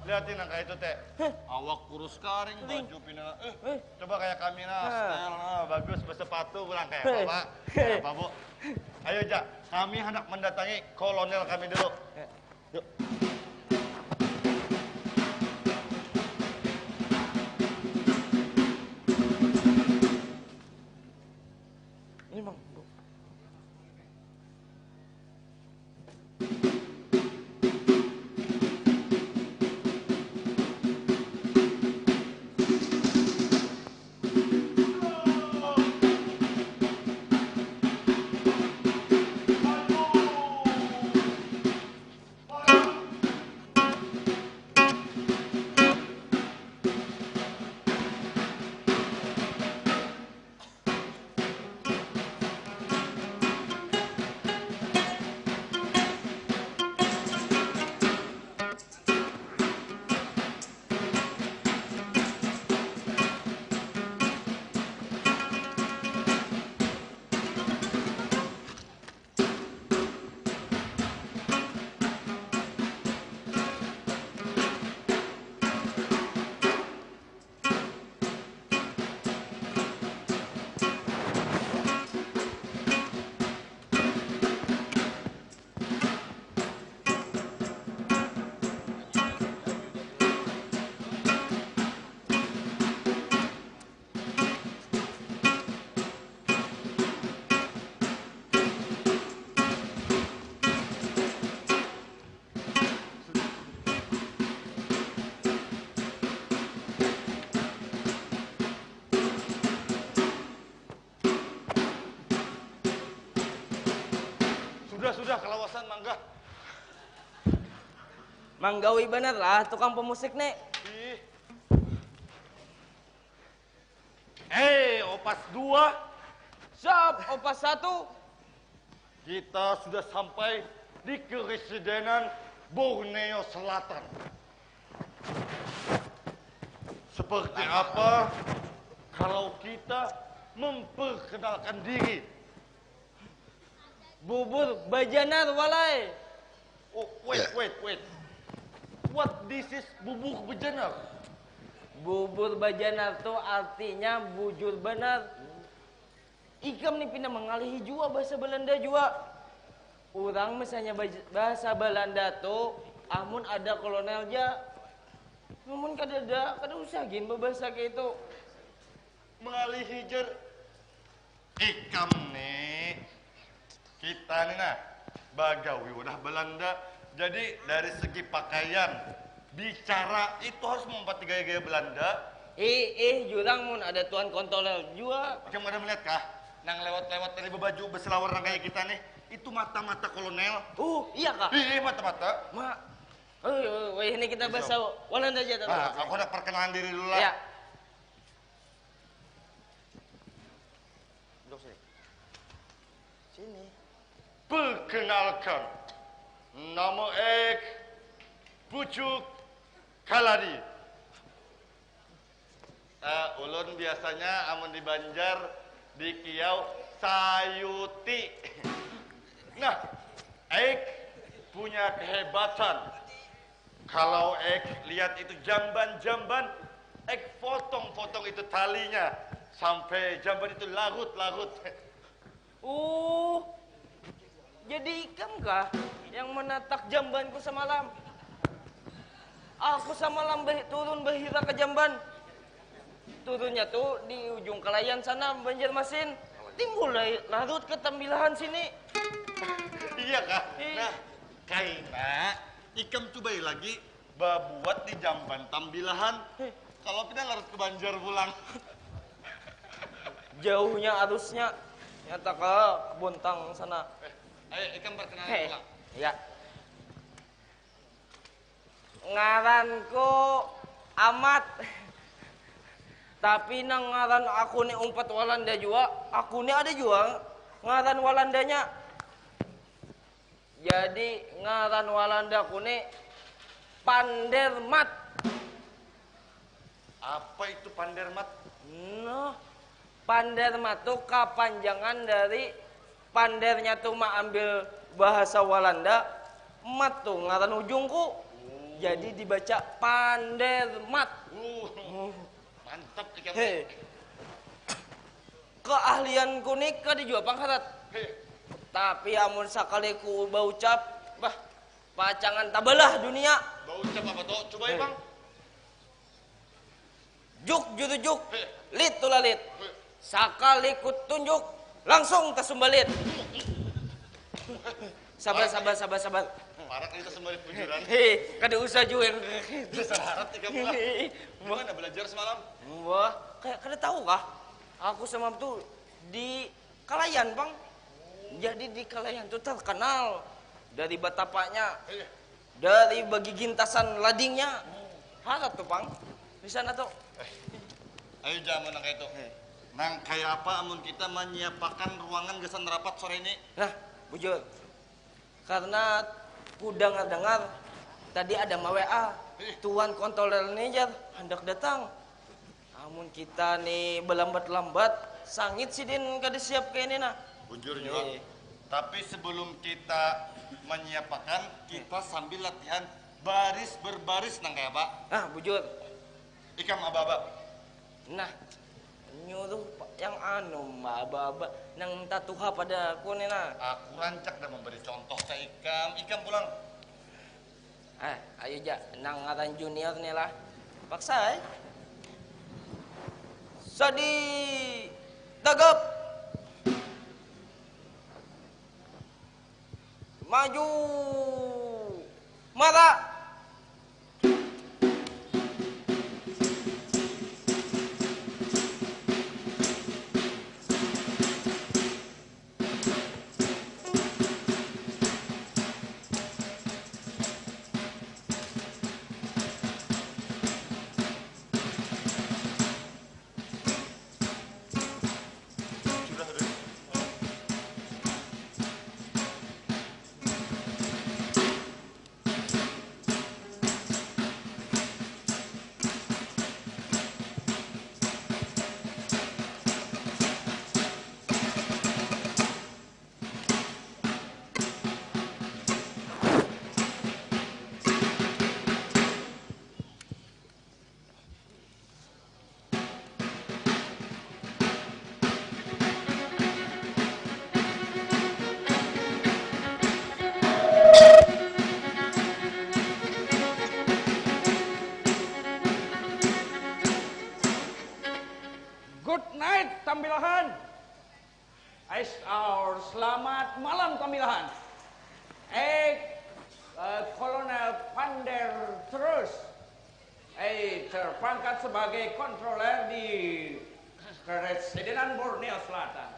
Lihat Nang kayak itu teh. Awak kurus karing, baju pina eh, coba kayak kami nah, style nah, bagus, bersepatu pulang kayak apa, Pak? Kayak apa, Bu? Ayo, Jak, kami hendak mendatangi kolonel kami dulu. Yuk. Ini, Bang. Sudah, sudah, kalawasan, mangga. Manggawi banar lah tukang pemusik nih. Ih. Eh, opas dua. Siap, opas satu. Kita sudah sampai di keresidenan Borneo Selatan. Seperti apa kalau kita memperkenalkan diri? Bubur bajanar, walai. Oh, wait, wait, wait. What this is bubur bajanar? Bubur bajanar tu artinya bujur banar. Ikam ni pina mangalihi jua bahasa Balanda jua. Urang misalnya baj-, bahasa Balanda tu amun ada kolonel ja. Amun kadada, kada usah gin babahasa kaya itu. Mangalihi jar. Ikam ni, kita ni nah, bagawi wadah Balanda. Jadi dari segi pakaian, bicara itu harus meumpati gaya-gaya Balanda. Ih, ih, jurang mun ada tuan kontolel jua. Ikam kada melihat kah? Nang lewat-lewat tadi bebaju beselawar nang kayak kita nih, itu mata-mata kolonel. Uh, iya kah? Ih, ih, mata-mata. Ma, oh, oh, oh, ini kita bahasa Walanda aja. Ah, aku ada perkenalan diri dulu lah. Ya. Duduk sini. Sini. Perkenalkan, nama ek Pucuk Kaladi. Eh, ulun biasanya amun di Banjar di Kiau Sayuti. Nah, ek punya kehebatan. Kalau ek lihat itu jamban-jamban, ek potong-potong itu talinya sampai jamban itu larut-larut. Uh, jadi ikam kah yang menatak jambanku semalam? Aku semalam beh-, turun bahira ke jamban. Turunnya tu di ujung kalayan sana, Banjarmasin. Timbul lai larut ke tambilahan sini. Iya kah? Ih. Nah, kaina ikam cubai lagi babuat di jamban tambilahan. Heh. Kalau pina larut ke Banjar pulang. Jauhnya arusnya, nyata ke Bontang sana. Eh, ayo, ikam perkenalan pulang. Ya. Ngaranku Amat. Tapi nang ngaran aku ni umpat Walanda jua. Aku ni ada jua ngaran Walandanya. Jadi, ngaran Walandaku ni Pandermat. Apa itu Pandermat? Nah, Pandermat tu kapanjangan dari pandernya tu maambil bahasa Walanda, mat tu ngaran ujungku. Jadi dibaca pandermat. Uh, mantap ikam. Hei. Keahlianku ni kada jua pang harat. Hei, Tapi amun sakali ku baucap, bah, pacangan tabalah dunia. baucap apa tuh? Coba ya, Hei. Bang. Juk juru juk, Hei. Lit tulalit. Hei. Sakali ku tunjuk, langsung tasumbalit. Sabar, sabar, sabar, sabar. Parak ini tuh sembari bujuran. Hei, kada usah jua. Dasar harat ikam lah. Di mana belajar semalam? Wah, kayak kada tahu kah? Aku semalam tuh di Kalayan, Bang. Jadi di Kalayan tuh terkenal dari batapaknya, Iya. dari bagi gintasan ladingnya. Harat tuh, Bang. Di sana tuh. Ayo jamu nang kayak itu. Nang kayak apa amun kita menyiapakan ruangan gasan rapat sore ini? Nah, bujur. Karena ku dengar-dengar tadi ada ma W A, tuan kontroler ni jar, handak datang. Amun kita ni belambat-lambat, sangit sidin kada siap kayak ini nah. Bujur juga. Iya. Tapi sebelum kita menyiapakan, kita sambil latihan baris berbaris nang kayak apa? Nah, bujur. Ikam aba-aba. Nah, nyuruh pa- yang anu ma aba-aba nang tatuha pada aku ni nah. Aku rancak dah memberi contoh ke ikam. Ikam pulang. Ah, ayo ja, nang ngaran junior ni lah. Paksa eh. Sadi tagap. Maju. Mara. Good night, Tambilahan. It's our selamat malam, Tambilahan. Eh, eh, Kolonel Pander terus, eh, terpangkat sebagai kontroler di Keresidenan Borneo Selatan.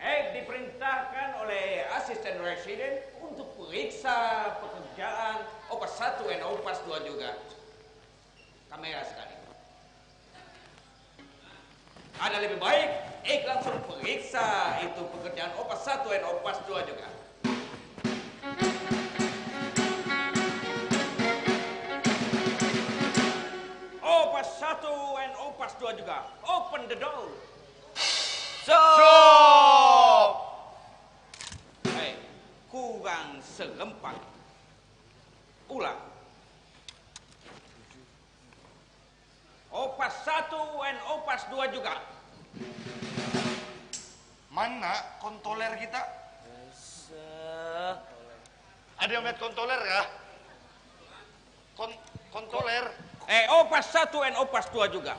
Eh, diperintahkan oleh Asisten Residen untuk periksa pekerjaan Opas satu and Opas dua juga. Kamera sekali. Ada lebih baik, ik langsung periksa itu pekerjaan Opas satu and Opas dua juga. Opas satu and Opas dua juga. Open the door. Stop. Hei, kurang serempak. Ulang. Opas satu and Opas dua juga. Mana kontoler kita? Ada yang lihat kontoler ya? Kon kontoler. Eh, Opas satu and Opas dua juga.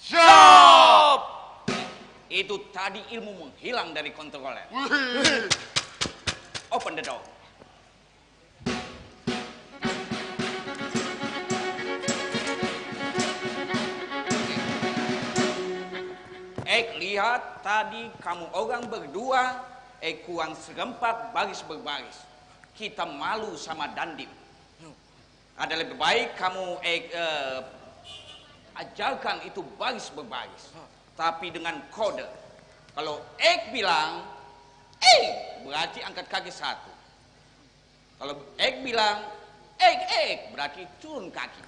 Siap. Itu tadi ilmu menghilang dari kontroler. Wih. Open the door. Ek lihat tadi kamu orang berdua, ek kurang serempak baris berbaris. Kita malu sama Dandim. Ada lebih baik kamu ek eh, ajarkan itu baris berbaris, tapi dengan kode. Kalau ek bilang, eh, berarti angkat kaki satu. Kalau ek bilang, ek ek, berarti turun kaki.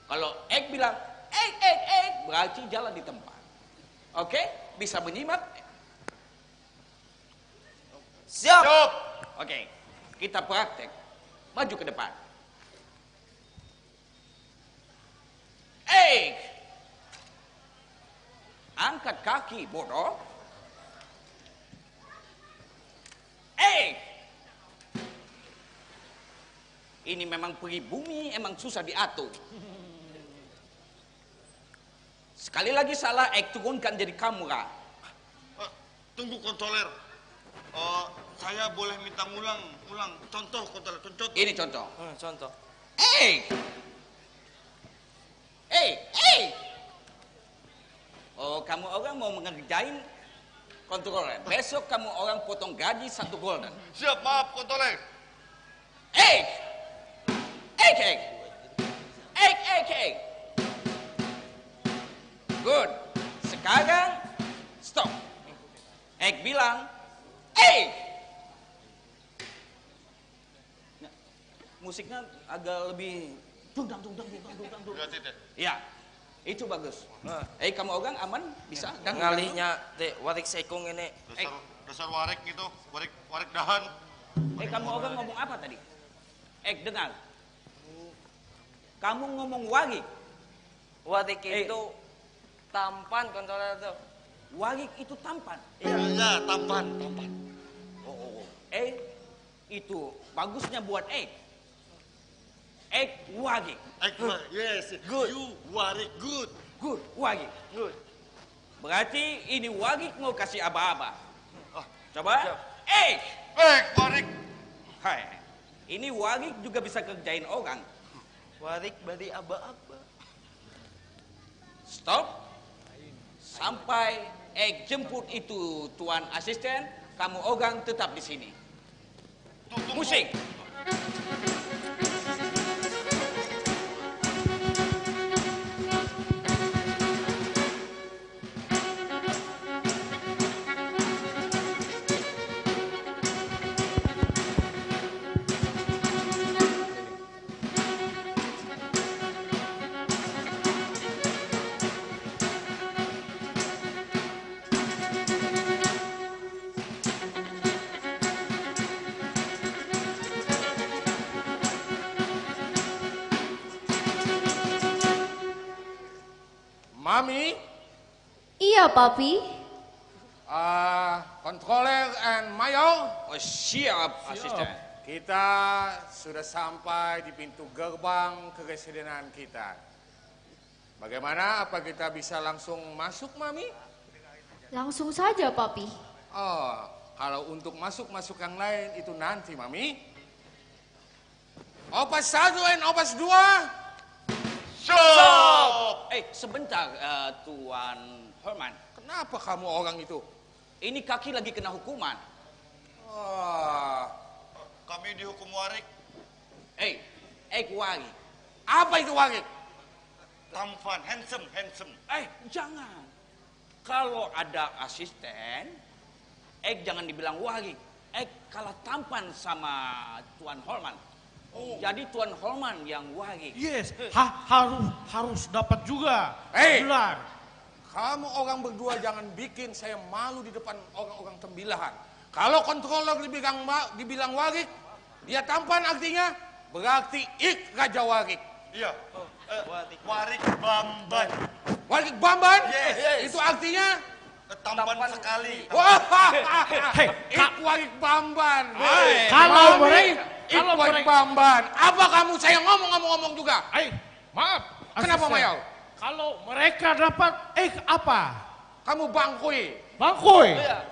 Kalau ek bilang, ek ek ek, berarti jalan di tempat. Oke, bisa menyimak? Siap. Siap. Oke, kita praktek. Maju ke depan. Eh! Angkat kaki, bodoh. Eh! Ini memang pribumi, emang susah diatur. Sekali lagi salah, eh, turunkan jadi kamu, Ra. Eh, tunggu, kontroler. Eh, saya boleh minta ngulang, ulang. Contoh, kontroler, contoh. Ini contoh. Eh, contoh. Eh! Eh, eh! Oh, kamu orang mau mengerjain kontroler. Besok kamu orang potong gaji satu golden. Siap, maaf, kontroler. Eh! Eh, eh! Eh, eh, eh! Good. Sekarang stop. Eh bilang, eh! Nah, musiknya agak lebih dungdang, dungdang, dungdang, dungdang, dungdang. Berarti deh. Iya, itu bagus. Nah. Eh, kamu orang aman? Bisa? Dangdut, dangdut. Ngalihnya, Dek, warik sekung ini. Dasar, eh, dasar warik gitu, warik, warik dahan. Eh, kamu orang ngomong apa tadi? Eh, dengar. Kamu ngomong warik. Warik, eh, itu tampan, kontroler tuh. Warik itu tampan? Iya, iya, tampan, tampan. Oh, oh, oh. Eh, itu bagusnya buat egg. Egg warik. Egg warik, yes. Good. You warik, good. Good, warik. Good. Berarti ini warik mau kasih aba-aba. Oh. Coba. Siap. Egg. Egg warik. Hai. Ini warik juga bisa kerjain orang. Warik bari aba-aba. Stop. Sampai eh jemput itu tuan asisten, kamu orang tetap di sini. Musik. Mami. Iya, Papi. Ah, controller and mayor. Oh, siap, asisten. Kita sudah sampai di pintu gerbang keresidenan kita. Bagaimana, apa kita bisa langsung masuk, Mami? Langsung saja, Papi. Oh, kalau untuk masuk-masuk yang lain itu nanti, Mami. Opas satu and opas dua. Stop! Eh, sebentar, eh, Tuan Holman. Kenapa kamu orang itu? Ini kaki lagi kena hukuman. Ah. Kami dihukum warik. Eh, eh, warik. Apa itu warik? Tampan, handsome, handsome. Eh, jangan. Kalau ada asisten, eh, jangan dibilang warik. Eh, kalah tampan sama Tuan Holman. Oh. Jadi Tuan Holman yang warik. Yes, ha-, harus, harus dapat juga. Hei, gelar. Kamu orang berdua jangan bikin saya malu di depan orang-orang Tembilahan. Kalau kontroler dibilang ma-, dibilang warik, dia tampan artinya, berarti ik raja warik. Iya. Eh, warik. Warik Bamban. Warik Bamban? Yes. Yes. Itu artinya? Eh, tampan sekali. Wah. Hei, hei, ik Kak. Warik Bamban. Hei. Kalau Mami, mereka, ik kalau warik mereka Bamban. Apa kamu saya ngomong-ngomong juga? Ai, maaf. Kenapa, asisten? Mayau? Kalau mereka dapat, eh, apa? Kamu bangkui. Bangkui? Iya.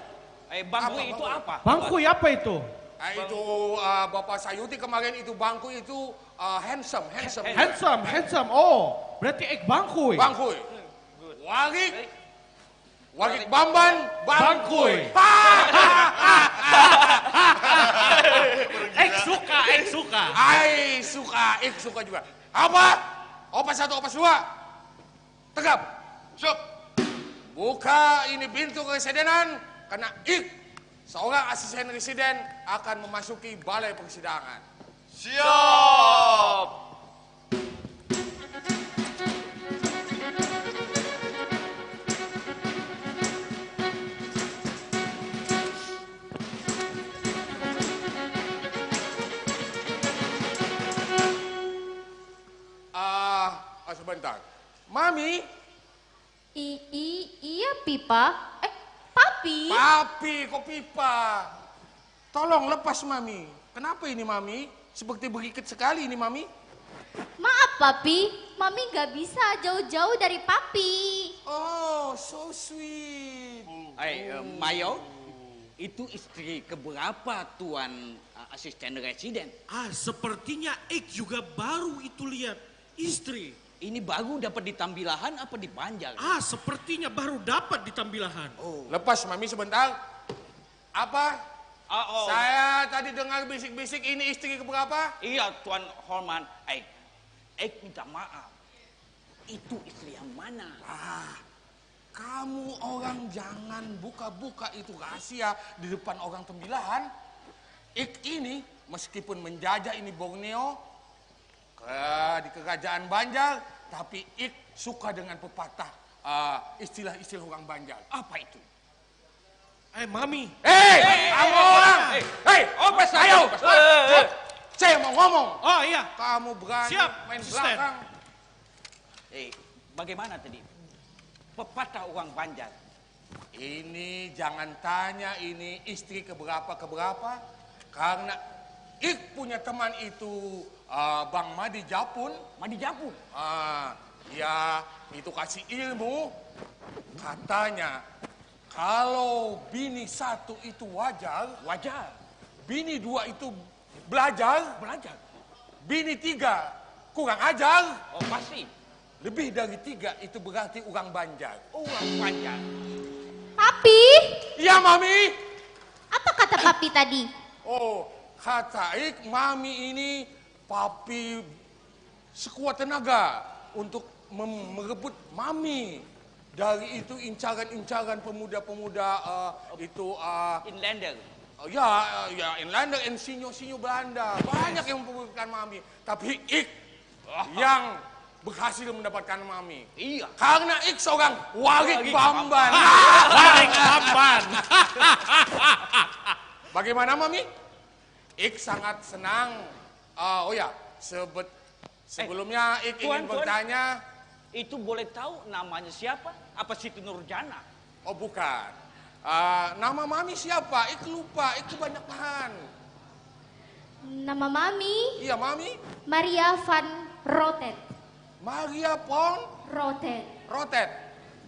Eh, bangkui apa, itu bangkui? Apa? Bangkui apa itu? Ah, itu, ah, Bapak Sayuti kemarin itu bangkui itu, ah, handsome, handsome. Handsome, handsome. Oh, berarti ek bangkui. Bangkui. Good. Warik. Eh. Warik Bamban, bangkui. Bangkui. Ek suka, ek suka. Ai, suka, ek suka juga. Apa? Opas satu, opas dua. Tegap. Siap. Buka ini pintu keresidenan, karena ik, seorang asisten residen, akan memasuki balai persidangan. Siap. Ah, ah, sebentar. Mami? I, i, iya, Pipa. Eh, Papi. Papi, kok Pipa? Tolong lepas Mami. Kenapa ini Mami? Seperti berikit sekali ini Mami. Maaf, Papi. Mami gak bisa jauh-jauh dari Papi. Oh, so sweet. Hai, eh, Mayo, itu istri keberapa Tuan eh, Asisten Residen? Ah, sepertinya Ik juga baru itu lihat istri. Ini baru dapat di Tambilahan apa di Banjar? Ah, sepertinya baru dapat di Tambilahan. Oh. Lepas Mami sebentar. Apa? Ah, oh. Saya tadi dengar bisik-bisik ini istri keberapa? Iya, Tuan Holman. Aik, Aik minta maaf. Itu istri yang mana? Ah, kamu orang jangan buka-buka itu rahasia di depan orang Tembilahan. Ik ini meskipun menjajah ini Borneo, ke, di kerajaan Banjar, tapi Ik suka dengan pepatah, eh, istilah-istilah orang Banjar. Apa itu? Eh, Mami. Hei, kamu orang. Hei, opas ayo. Saya mau ngomong. Oh iya. Kamu berani Siap, main asisten. Belakang. Eh, bagaimana tadi? Pepatah orang Banjar. Ini jangan tanya ini istri keberapa keberapa karena Ik punya teman itu uh, Bang Madi Japun. Madi Japun. Uh, ya itu kasih ilmu katanya kalau bini satu itu wajar, wajar. Bini dua itu belajar, belajar. Bini tiga kurang ajar. Oh, pasti. Lebih dari tiga itu berarti orang Banjar. Orang Banjar. Papi? Iya, Mami. Apa kata Papi tadi? Oh, kata Ik, Mami ini Papi sekuat tenaga untuk merebut Mami dari itu incaran-incaran pemuda-pemuda uh, itu uh, Inlander. Uh, ya, ya Inlander, insinyur-sinyur Belanda. Banyak yang memperebutkan Mami. Tapi Ik oh. yang berhasil mendapatkan Mami. Iya. Karena Ik seorang warik bamban. Warik bamban. Bagaimana Mami? Ik sangat senang. Uh, oh ya, sebet Sebelumnya eh, Ik ingin tuan, bertanya. Itu boleh tahu namanya siapa? Apa Siti Nurjana? Oh bukan. Uh, nama mami siapa? Ik lupa, Ik kebanyakan. Nama mami? Iya mami. Maria Van Rotet. Maria Pon? Rotet. Rotet.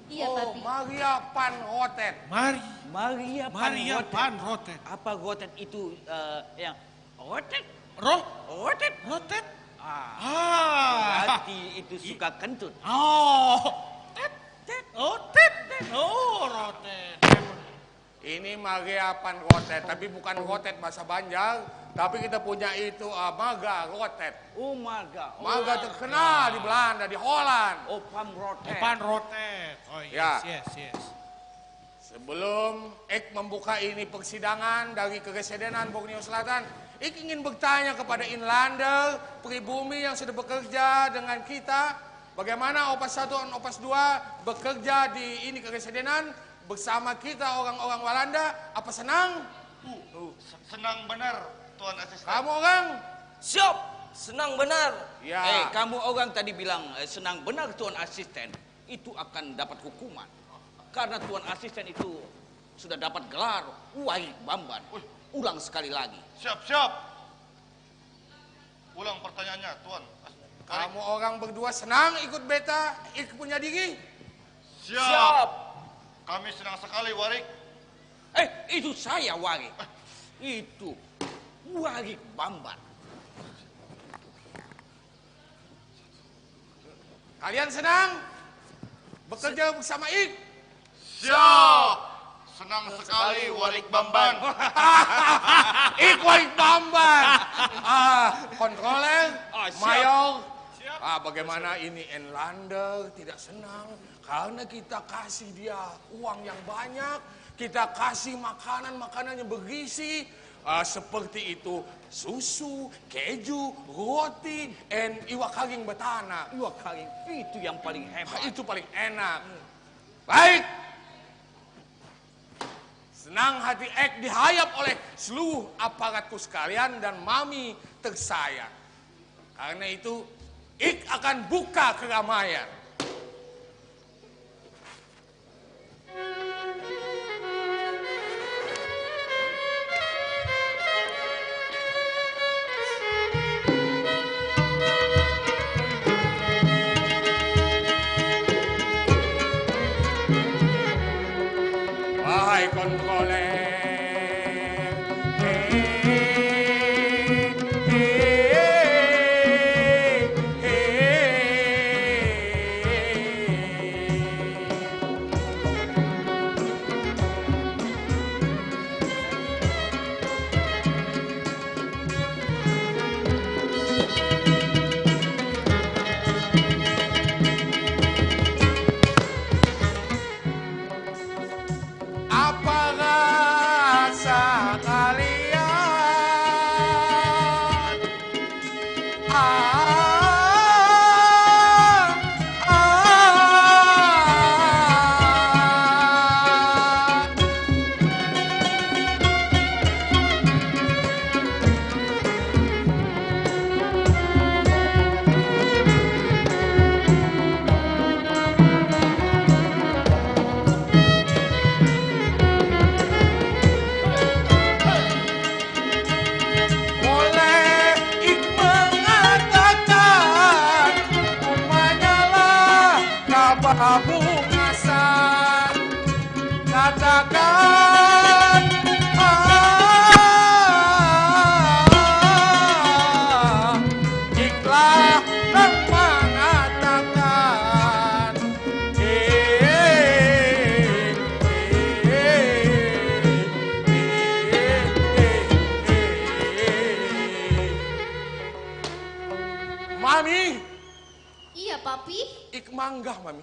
Iya, oh, Papi. Maria Pan Rotet. Mari. Maria Pan Maria Rotet. Pan Rotet. Apa Rotet itu uh, yang Rotet. Roh? Rotet. Rotet. Ah. ah. Berarti itu suka kentut. Oh. Tet, tet. Oh, tet, tet. Oh, rotet. Ini mage apan rotet, tapi bukan rotet bahasa Banjar, tapi kita punya itu uh, maga rotet. Oh, maga. Oh, maga terkenal di Belanda, di Holland. Oh, pan rotet. Oh, pan rotet. Oh, yes, ya. yes, yes. Sebelum Ik membuka ini persidangan dari Keresedenan Borneo Selatan, Ik ingin bertanya kepada Inlander pribumi yang sudah bekerja dengan kita, bagaimana Opas satu dan Opas dua bekerja di ini Keresedenan bersama kita orang-orang Walanda, apa senang? Uh, senang benar, Tuan Asisten. Kamu orang? Siap, senang benar. Ya. Eh, kamu orang tadi bilang eh, senang benar, Tuan Asisten. Itu akan dapat hukuman. Karena Tuan Asisten itu sudah dapat gelar Warik Bamban. Ulang sekali lagi. Siap, siap. Ulang pertanyaannya, Tuan. Kamu orang berdua senang ikut beta, ik punya diri? Siap. Siap. Kami senang sekali, Warik. Eh, itu saya, Warik. Eh. Itu Warik Bamban. Kalian senang bekerja bersama Ik? Siap. Senang sekali Warik Bamban. Ik Warik Bamban. Ah, kontroler, ah, siap. Mayor. Siap. Ah, bagaimana ini Enlander tidak senang karena kita kasih dia uang yang banyak, kita kasih makanan-makanan yang bergizi, uh, seperti itu susu, keju, roti, and iwak kering betana. Iwak kering itu yang paling hebat. Itu paling enak. Baik. Senang hati Ek dihayap oleh seluruh aparatku sekalian dan mami tersayang. Karena itu, Ik akan buka keramaian. Apa rasa kalian? Ah, ah, ah. Boleh ik mengatakan, umanyalah kababungasan. Katakan, ah, iklah nang mangatakan. Eh, eh, eh, eh, eh, eh, eh. Mami. Iya, Papi. Ik manggah, Mami.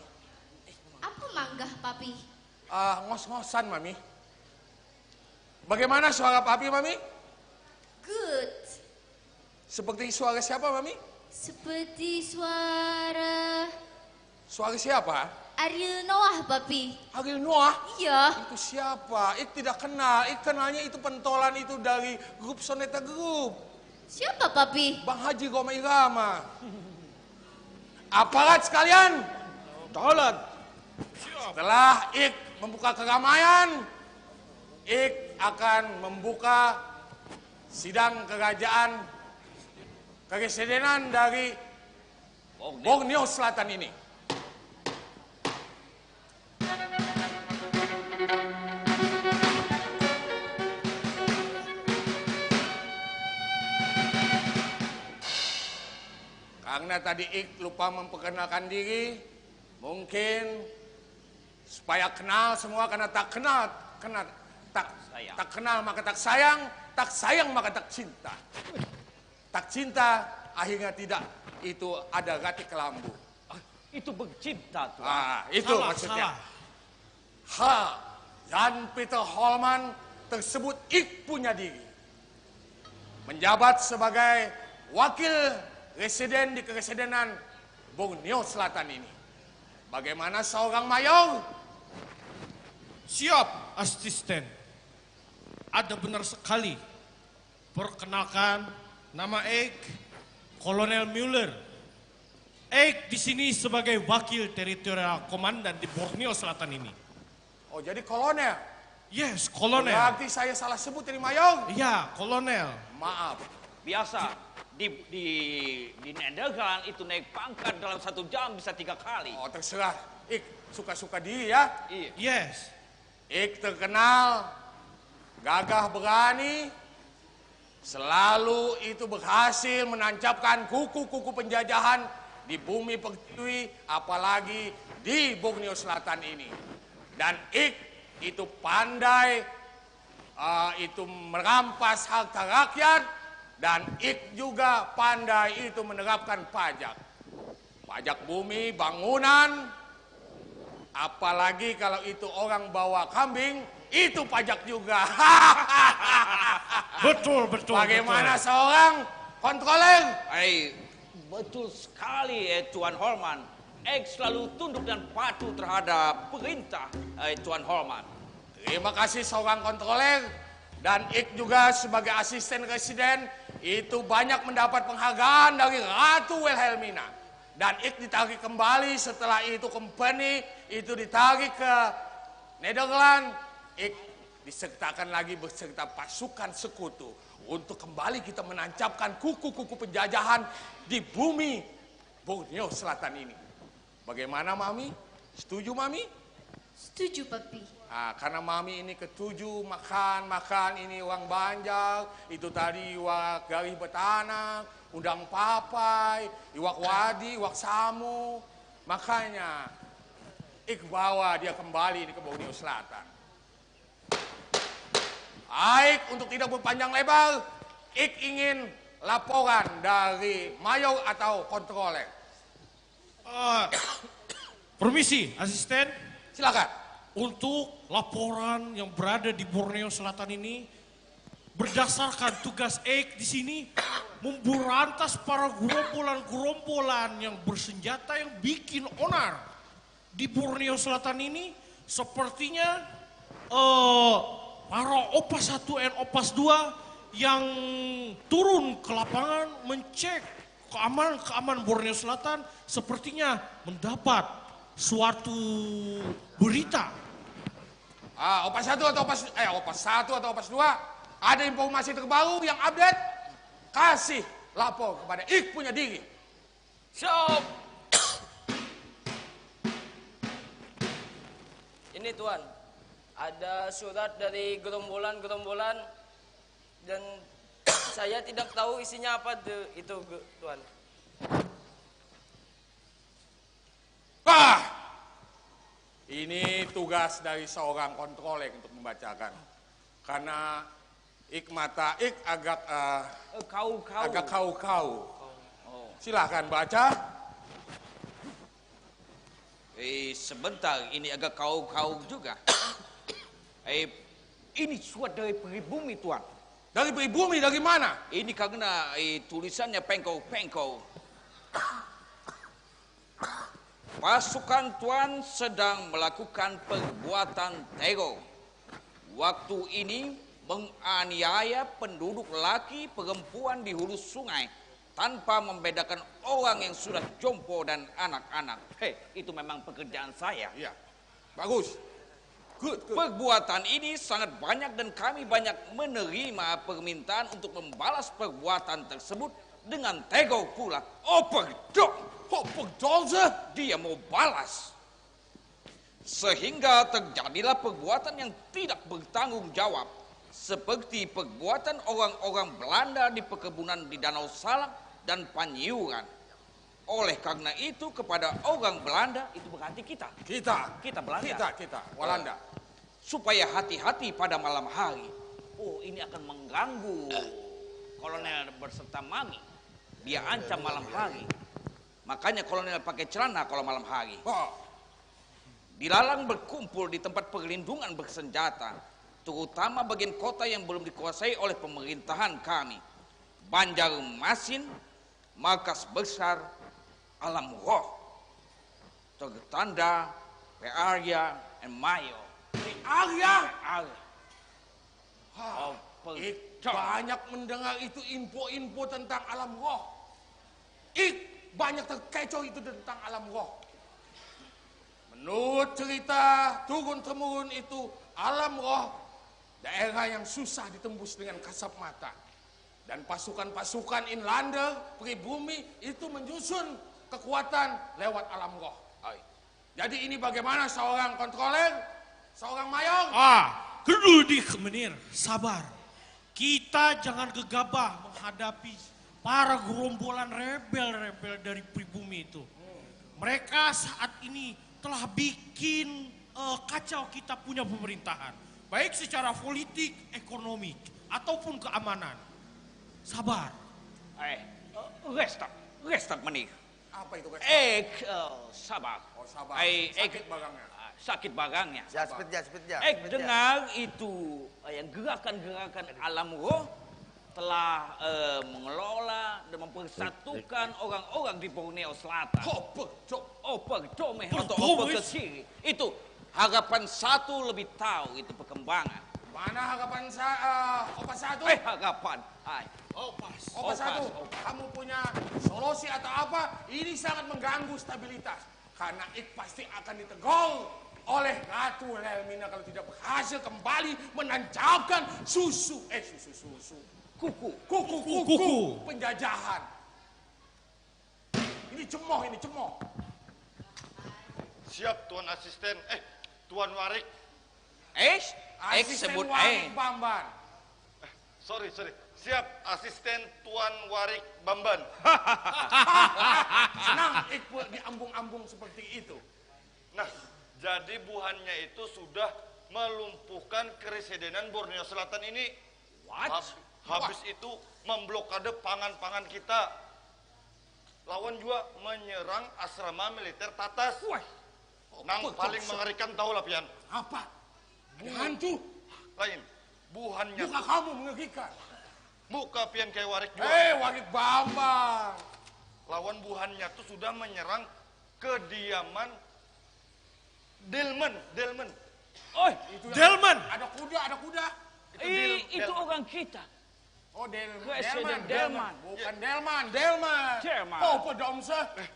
Apa manggah, Papi? Ah, ngos-ngosan, Mami. Bagaimana suara Papi, Mami? Good. Seperti suara siapa, Mami? Seperti suara Suara siapa? Ariel Noah, Papi. Ariel Noah? Iya. Itu siapa? Ik tidak kenal. Ik kenalnya itu pentolan itu dari grup Soneta Group. Siapa, Papi? Bang Haji Rhoma Irama. Aparat sekalian. Tolan. Setelah ik membuka keramaian, ik akan membuka sidang kerajaan keresidenan dari Borneo Selatan ini. Karena tadi ik lupa memperkenalkan diri, mungkin supaya kenal semua, karena tak kenal, kenal tak, tak kenal maka tak sayang, tak sayang maka tak cinta. Tak cinta, akhirnya tidak itu ada rati kelambu. Ah, itu bercinta, Tuan. Ah, itu maksudnya. Salah, salah. Ha, Jan Peter Holman tersebut ik punya diri. Menjabat sebagai wakil residen di keresidenan Borneo Selatan ini. Bagaimana seorang mayor? Siap, asisten. Ada benar sekali. Perkenalkan, nama eik Kolonel Mueller. Eik di sini sebagai wakil teritorial komandan di Borneo Selatan ini. Oh, jadi kolonel? Yes, kolonel. Berarti saya salah sebut tadi, Mayor? Iya, kolonel. Maaf. Biasa, di, di, di Netherlands itu naik pangkat dalam satu jam bisa tiga kali. Oh, terserah. Ik, suka-suka diri ya. Iya. Yes. Ik terkenal gagah berani, selalu itu berhasil menancapkan kuku-kuku penjajahan di bumi pertiwi, apalagi di Borneo Selatan ini. Dan ik itu pandai, eh, itu merampas harta rakyat, dan ik juga pandai itu menerapkan pajak. Pajak bumi, bangunan, apalagi kalau itu orang bawa kambing, itu pajak juga. Betul, betul, bagaimana betul. Seorang kontroler? Ai, betul sekali, eh, Tuan Holman. Ek selalu tunduk dan patuh terhadap perintah, eh, Tuan Holman. Terima kasih seorang kontroler. Dan ik juga sebagai asisten residen itu banyak mendapat penghargaan dari Ratu Wilhelmina. Dan ik ditarik kembali setelah itu company itu ditarik ke Netherlands. Ik disertakan lagi beserta pasukan sekutu untuk kembali kita menancapkan kuku-kuku penjajahan di bumi Borneo Selatan ini. Bagaimana, Mami? Setuju, Mami? Setuju, Papi. Nah, karena mami ini ketuju makan-makan ini orang Banjar, itu tadi iwak garih betanak, undang papai, iwak wadi, iwak samu. Makanya, ik bawa dia kembali ini ke Borneo Selatan. Baik, untuk tidak berpanjang lebar, ik ingin laporan dari mayor atau kontroler. Eh, permisi, asisten. Silakan. Untuk laporan yang berada di Borneo Selatan ini, berdasarkan tugas Eik di sini, memberantas para gerombolan-gerombolan yang bersenjata yang bikin onar di Borneo Selatan ini, sepertinya eh, para Opas satu and Opas dua yang turun ke lapangan mencek keamanan-keamanan Borneo Selatan sepertinya mendapat suatu berita. Ah, opas satu atau opas eh opas satu atau opas dua, ada informasi terbaru yang update, kasih lapor kepada ik punya diri. Siap. Ini tuan, ada surat dari gerombolan-gerombolan dan saya tidak tahu isinya apa de- itu ge- tuan. Wah, ini tugas dari seorang kontroler untuk membacakan. Karena ik mata ik agak eh, Eh, Kau kau. agak kau-kau. Oh. Silahkan baca. Eh, sebentar, ini agak kau-kau juga. Eh, ini surat dari pribumi, Tuan. Dari pribumi, dari mana? Ini karena eh, tulisannya pengkau-pengkau. Pasukan Tuan sedang melakukan perbuatan teror. Waktu ini menganiaya penduduk laki perempuan di hulu sungai tanpa membedakan orang yang sudah jompo dan anak-anak. Hei, itu memang pekerjaan saya. Iya, bagus. Good, good. Perbuatan ini sangat banyak dan kami banyak menerima permintaan untuk membalas perbuatan tersebut dengan teror pula. Oper dong! Oper dong sih. Dia mau balas. Sehingga terjadilah perbuatan yang tidak bertanggung jawab, seperti perbuatan orang-orang Belanda di perkebunan di Danau Salak dan Panyiuran. Oleh karena itu, kepada orang Belanda, itu berarti kita. Kita. Kita Belanda. Kita, kita. Walanda. Supaya hati-hati pada malam hari. Oh, ini akan mengganggu kolonel berserta mami. Dia ancam malam hari. Makanya kolonel pakai celana kalau malam hari. Oh, Dilarang berkumpul di tempat perlindungan bersenjata, terutama bagian kota yang belum dikuasai oleh pemerintahan kami. Banjarmasin, markas besar Alam Roh. Tertanda P. Arya and Mayo. Arya. Arya. Hah, Oper ik dong. Banyak mendengar itu info-info tentang alam roh. Ik banyak terkecoh itu tentang alam roh. Menurut cerita turun temurun itu, alam roh daerah yang susah ditembus dengan kasat mata. Dan pasukan-pasukan inlander pribumi itu menyusun kekuatan lewat alam roh. Hai. Jadi ini bagaimana seorang kontroler, seorang mayor? Ah, gedul dik menir, sabar. Kita jangan gegabah menghadapi para gerombolan rebel-rebel dari pribumi itu. Mereka saat ini telah bikin eh, kacau kita punya pemerintahan, baik secara politik, ekonomi, ataupun keamanan. Sabar. Eh, restart, restart menir. Apa itu guys? Eh, eh, sabar. Oh sabar. Ai, eh, Sakit bagangnya. Ah, sakit bagangnya. Ya, speed ya, speed ya. Eh, speed ya. Dengar itu eh, yang gerakan-gerakan alam roh telah eh, mengelola dan mempersatukan orang-orang di Borneo Selatan. Hopek, cok. Oper domeh Oper atau oper ke domeh. Kiri. Itu harapan satu lebih tahu itu perkembangan. Mana harapan sa eh, opas satu? Eh, harapan. Hai. Oh, pas. Opas satu, Opas. Kamu punya solusi atau apa? Ini sangat mengganggu stabilitas. Karena ik pasti akan ditegur oleh Ratu Lermina kalau tidak berhasil kembali menancapkan susu, eh susu susu, Kuku. kuku kuku, Kuku. Penjajahan. Ini cemoh, ini cemoh. Siap, Tuan Asisten. Eh, Tuan Warik. Eish, X Asisten sebut Warik X. Bamban. Sorry, sorry. Siap, asisten Tuan Warik Bamban. Senang Iqbal diambung-ambung seperti itu. Nah, jadi buhannya itu sudah melumpuhkan keresidenan Borneo Selatan ini. What? Hab- habis What? itu memblokade pangan-pangan kita. Lawan juga menyerang asrama militer Tatas. Wah. Nang paling mengerikan tahu lah pian. Apa? Hantu. Lain. Buhannya. Muka kamu mengerikan. Muka pian kayak warik juga. Eh, warik bambang. Lawan buhannya tuh sudah menyerang kediaman Delman, Delman. Oh, itu Delman. Ada kuda, ada kuda. Itu, Ih, Del, itu Delman. Orang kita. Oh, Del, Delman, Delman. Bukan ya. Delman, Delman. Delman. Oh, apa dong sih? Eh,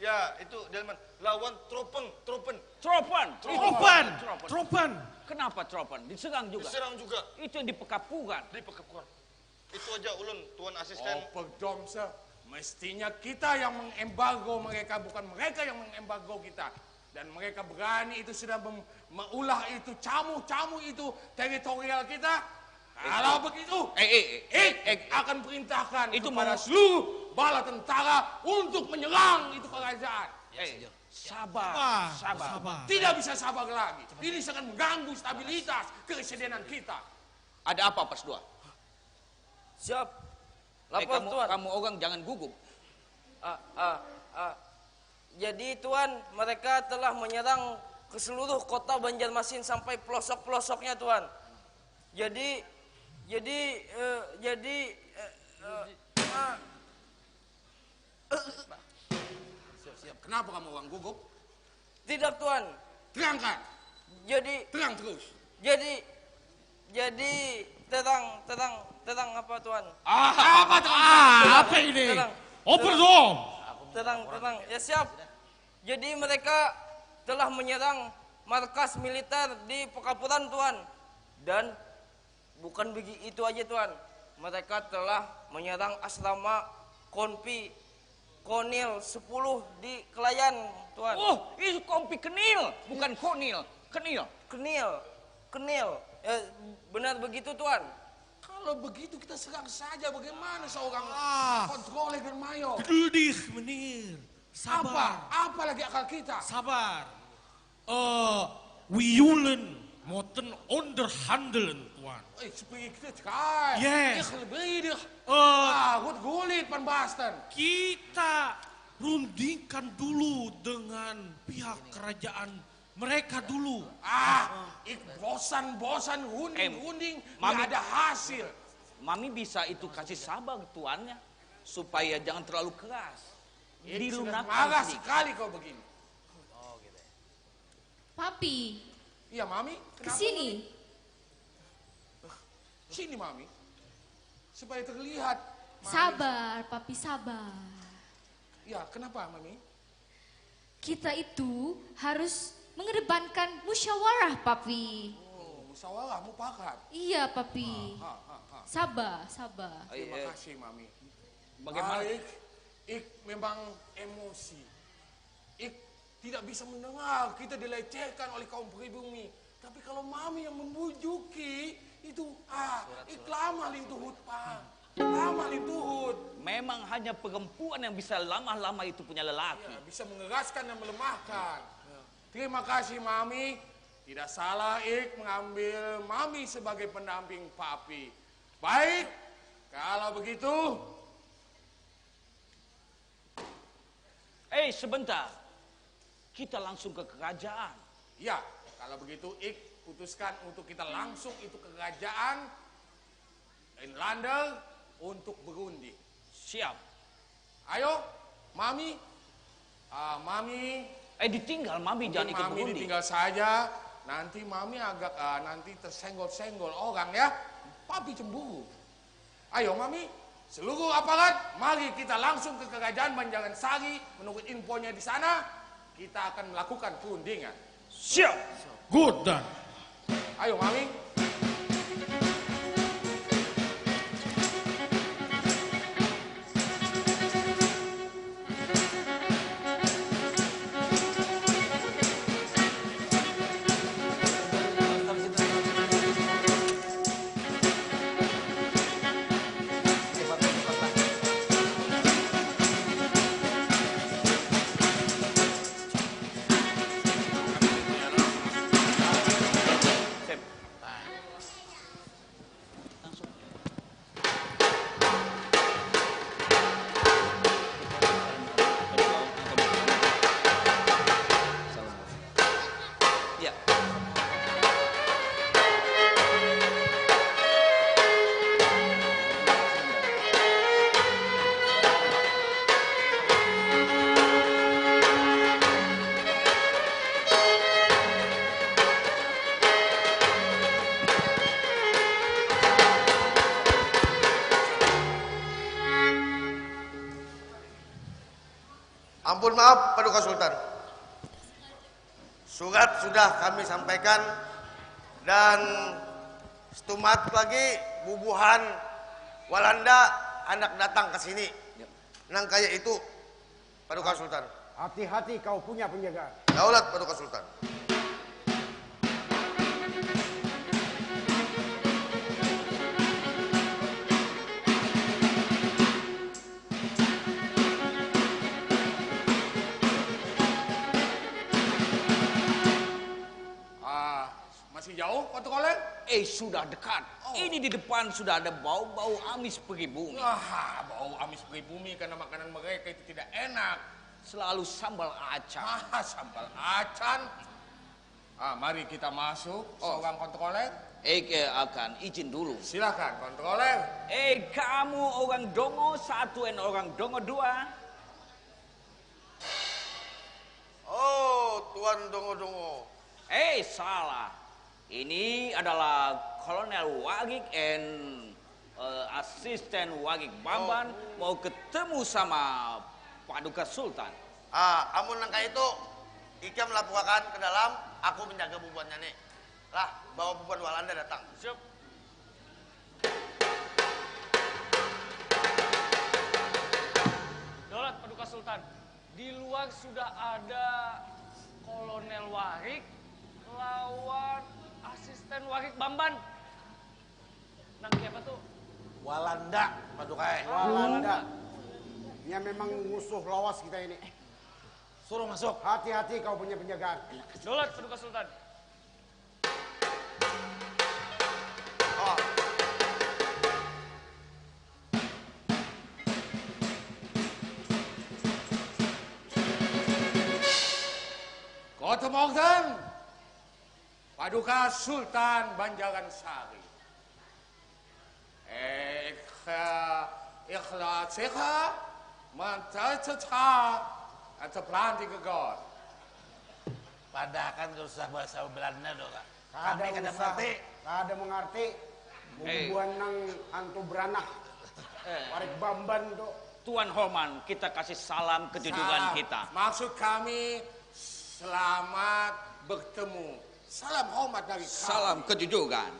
ya, itu Delman. Lawan Tropen, Tropen. Tropen. Tropen. Tropen. Kenapa Tropen? Diserang juga. Diserang juga. Itu di Pekapuran. Di Pekapuran. Itu aja ulun, Tuan Asisten. Oh, perdom, sir. Mestinya kita yang mengembargo mereka, bukan mereka yang mengembargo kita. Dan mereka berani itu sudah mem- meulah itu camu-camu itu teritorial kita. Kalau begitu, eh, eh, eh, eh, eh, akan perintahkan itu kepada mau- seluruh bala tentara untuk menyerang itu kerajaan. Eh, sabar, sabar, sabar. Tidak bisa sabar lagi. Ini sangat mengganggu stabilitas keresidenan kita. Ada apa, Pas Dua? Siap. Lapor, eh, kamu, Tuan. Kamu orang jangan gugup. Ah, ah, ah. Jadi, Tuan, mereka telah menyerang ke seluruh kota Banjarmasin sampai pelosok-pelosoknya, Tuan. Jadi, jadi, eh, jadi, eh, eh, ah. Siap, siap. Kenapa kamu orang gugup? Tidak, Tuan. Terangkan. Jadi, terang terus. Jadi, jadi terang, terang, terang apa, Tuan? Ah, apa terang? Ah, apa ini? Terang. Oper dong. Terang, terang. Ya, siap. Jadi mereka telah menyerang markas militer di Pekapuran, Tuan. Dan bukan begi itu aja, Tuan. Mereka telah menyerang asrama Konpi Konil sepuluh di Kelayan, Tuan. Oh, itu Kompi Kenil, bukan Konil. Kenil. Kenil. Kenil. Eh, benar begitu, Tuan. Kalau begitu kita serang saja. Bagaimana seorang ah. Kontroler dan mayor? Gedudih, menir. Sabar. Apa? Apa lagi akal kita? Sabar. Eh, wiyulen moten onderhandelen, Tuan. Eh, speak it, kai. Yes. Ich lebih deh. Eh, ah, what gulit pan Basten. Kita rundingkan dulu dengan pihak kerajaan mereka dulu. Ah, ik bosan-bosan runding-runding eh, nggak ada hasil. Mami bisa itu kasih sabar tuannya supaya jangan terlalu keras. Dilunakkan. Marah sekali kau begini. Oh, gitu. Papi. Iya, Mami. Ke sini. Sini, Mami. Supaya terlihat. Sabar, Papi, sabar. Ya, kenapa, Mami? Kita itu harus mengedepankan musyawarah, Papi. Oh, musyawarah, mupakat. Iya, Papi. Ha, ha, ha, ha. Sabar, sabar. Terima kasih, Mami. Bagaimana? Baik, ik memang emosi. Ik tidak bisa mendengar kita dilecehkan oleh kaum pribumi. Tapi kalau mami yang membujuki, itu ah, ik lamah lintuhut, Pak. Lamah lintuhut. Memang hanya perempuan yang bisa lamah-lamah itu punya lelaki. Ya, bisa mengeraskan dan melemahkan. Ya. Terima kasih, Mami. Tidak salah Ik mengambil Mami sebagai pendamping Papi. Baik, kalau begitu, Eh, sebentar. Kita langsung ke kerajaan. Ya, kalau begitu Ik putuskan untuk kita langsung itu ke kerajaan Inlander untuk berunding. Siap. Ayo, Mami. Uh, mami. Eh, ditinggal Mami, jangan ikut Mami berunding. Ditinggal saja. Nanti Mami agak uh, nanti tersenggol-senggol orang ya. Papi cemburu. Ayo Mami, seluruh aparat, mari kita langsung ke kerajaan Banjaran Sari menurut infonya di sana, kita akan melakukan perundingan. Siap. Good done. Ayo Mami. Ampun maaf, Paduka Sultan. Surat sudah kami sampaikan dan setumat lagi bubuhan Walanda handak datang ke sini. Nang kaya itu, Paduka Sultan. Hati-hati kau punya penjagaan. Daulat, Paduka Sultan. Ah, masih jauh, Kotu Koleng? Eh, sudah dekat. Oh. Ini di depan sudah ada bau-bau amis pribumi. Wah, bau amis pribumi karena makanan mereka itu tidak enak. Selalu sambal acan. Ah, sambal acan. Ah, mari kita masuk, oh, seorang Kotu Koleng. Eh, ke akan izin dulu. Silakan, Kotu Koleng. Eh, kamu orang Dongo satu and orang Dongo dua. Oh, Tuan Dongo-Dongo. Eh, salah. Ini adalah Kolonel Warik and, eh, Asisten Warik Bamban. Oh. Mau ketemu sama Paduka Sultan. Ah, amun nang kaya itu, ikam lapuakan ke dalam, aku menjaga bubuhannya ni. Lah, bawa bubuhan Walanda datang. Siap. Daulat, Paduka Sultan, di luar sudah ada Kolonel Warik lawan Asisten Warik Bamban. Nang siapa tuh? Walanda, Paduka ai. Walanda. Nya memang musuh lawas kita ini. Suruh masuk. Hati-hati kau punya penjagaan. Daulat, Paduka Sultan. Oh. Kotu Mokten, Paduka Sultan Banjaran Sari. Ikha, ikhlasikha, mantaitata, atau planting God. Padahal kan kalau susah bahasa Belanda doh, Kak. Kami kada usah, mengerti. Kada mengerti. Eh. Bubuhan nang hantu beranah. Eh. Warik Bamban tu. Tuan Horman, kita kasih salam kejujuran kita. Salam. Maksud kami, selamat bertemu. Salam hormat dari kami. Salam kejujuran.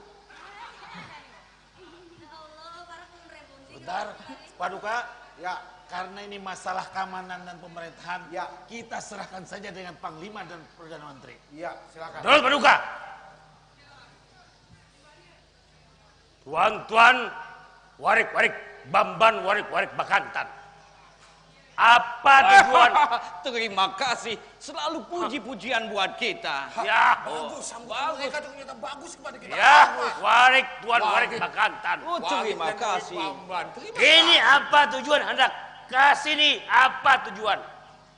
Bentar, Paduka. Ya. Karena ini masalah keamanan dan pemerintahan, ya, kita serahkan saja dengan Panglima dan Perdana Menteri. Ya, silakan. Terus, Paduka. Tuan-tuan, warik-warik, bamban warik-warik bakantan. Apa tujuan? Terima kasih. Selalu puji-pujian buat kita. Ya. Oh, bagus, sambutan mereka ternyata bagus kepada kita. Ya, warik tuan, warik bakantan. Oh, terima kasih. Ini apa tujuan hendak ke sini? Apa tujuan?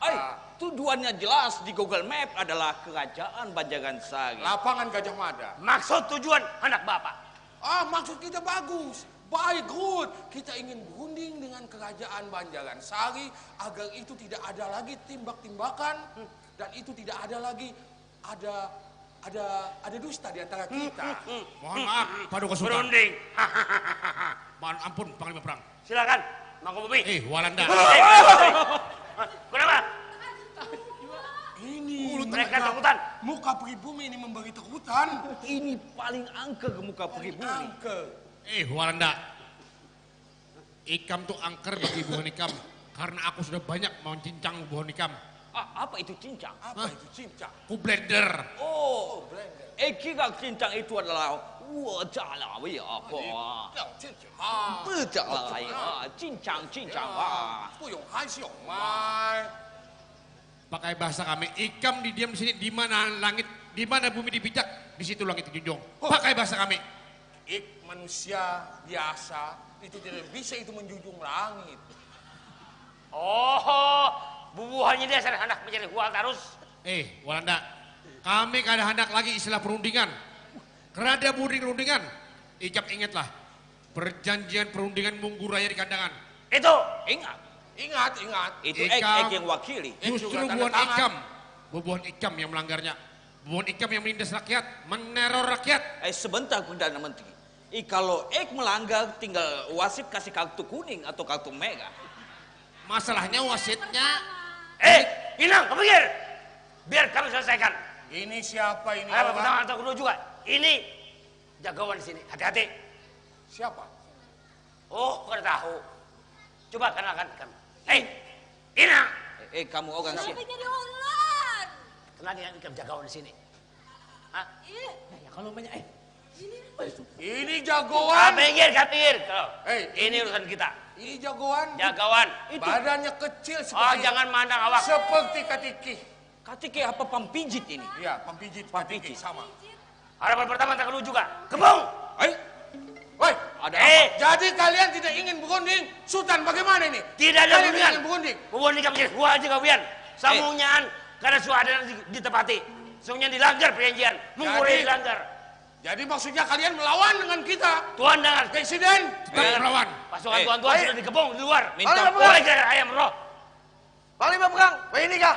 Ai, tujuannya jelas di Google Map adalah Kerajaan Banjaran Sari. Lapangan Gajah Mada. Maksud tujuan hendak baapa? Ah, maksud kita bagus. Baik, good. Kita ingin berunding dengan Kerajaan Banjaran Sari agar itu tidak ada lagi timbak-timbakan dan itu tidak ada lagi ada, ada, ada dusta di antara kita. Mohon maaf, Paduka Sultan. Berunding. Mohon ampun, Panglima Perang. Silakan, Mangkubumi. Eh, Walanda. Eh, kenapa? Ini mereka takutan. Muka pribumi ini memberi takutan. Ini paling angker muka pribumi. Paling angker. Eh, Walanda. Ikam tu angker bagi buhan ikam, karena aku sudah banyak mancincang buhan ikam. Ah, apa itu cincang? Apa itu cincang? Ku blender. Oh, blender. Eh, kira cincang itu adalah wajah lawi apa? Betul lah ya, cincang, cincang, wah. Puyung hai siung mai. Pakai bahasa kami, ikam didiam di sini, di mana langit, di mana bumi dipijak, di situ langit dijunjung. Pakai bahasa kami. Ik manusia biasa itu tidak bisa itu menjunjung langit. Oh, bubuhannya dia hendak mencari hual terus. Eh, Walanda, kami kada hendak lagi istilah perundingan. Kerada burunding-rundingan, ikam ingatlah. Perjanjian perundingan Munggu Raya di Kandangan. Itu. Ingat. Ingat, ingat. Itu ek, ek yang wakili. Justru buhan ikam. Bubuhan ikam yang melanggarnya. Bubuhan ikam yang menindas rakyat, meneror rakyat. Eh, sebentar, Perdana Menteri. Ih, kalau ek melanggar, tinggal wasit kasih kartu kuning atau kartu merah. Masalahnya wasitnya Eh, Inang, ke pinggir. Biar kami selesaikan. Ini siapa ini? Ayo, orang? Pertama, antar dulu juga. Ini jagawan di sini. Hati-hati. Siapa? Oh, kada tahu. Coba kenalkan kami. Hei, Inang. Eh, eh, kamu orang siapa? Kenapa jadi ular? Kenalkan kami jagawan di sini. Hah? Ih, Nah, ya kalau banyak eh ini Ini Ah, jagoan. pinggir, kami pinggir. Tuh. Hei, Ini urusan kita. Ini jagoan. Jagawan. Badannya kecil Oh, seperti jangan mandang awak. Seperti katiki. Katiki apa pampijit ini? Iya, pampijit, katiki Pampijit. Sama. Harapan pertama, tak dulu juga. Kebong. Hei, Woi, ada Eh, apa? Jadi kalian tidak ingin berunding? Sultan, bagaimana ini? Tidak ada Kalian berundingan. ingin berunding? Berunding kami jadi buah aja kawian. Samunyahan karena sudah ada di, ditepati. Samunyahan dilanggar perjanjian. Menggurai Jadi- dilanggar. Jadi maksudnya kalian melawan dengan kita? Tuan dengar. Presiden, Dengar. melawan. Pasukan Eh. tuan-tuan Baik. Sudah dikepung di luar. Minta Ayo, Woi, gara ayam roh. Panglima Perang, ini kah?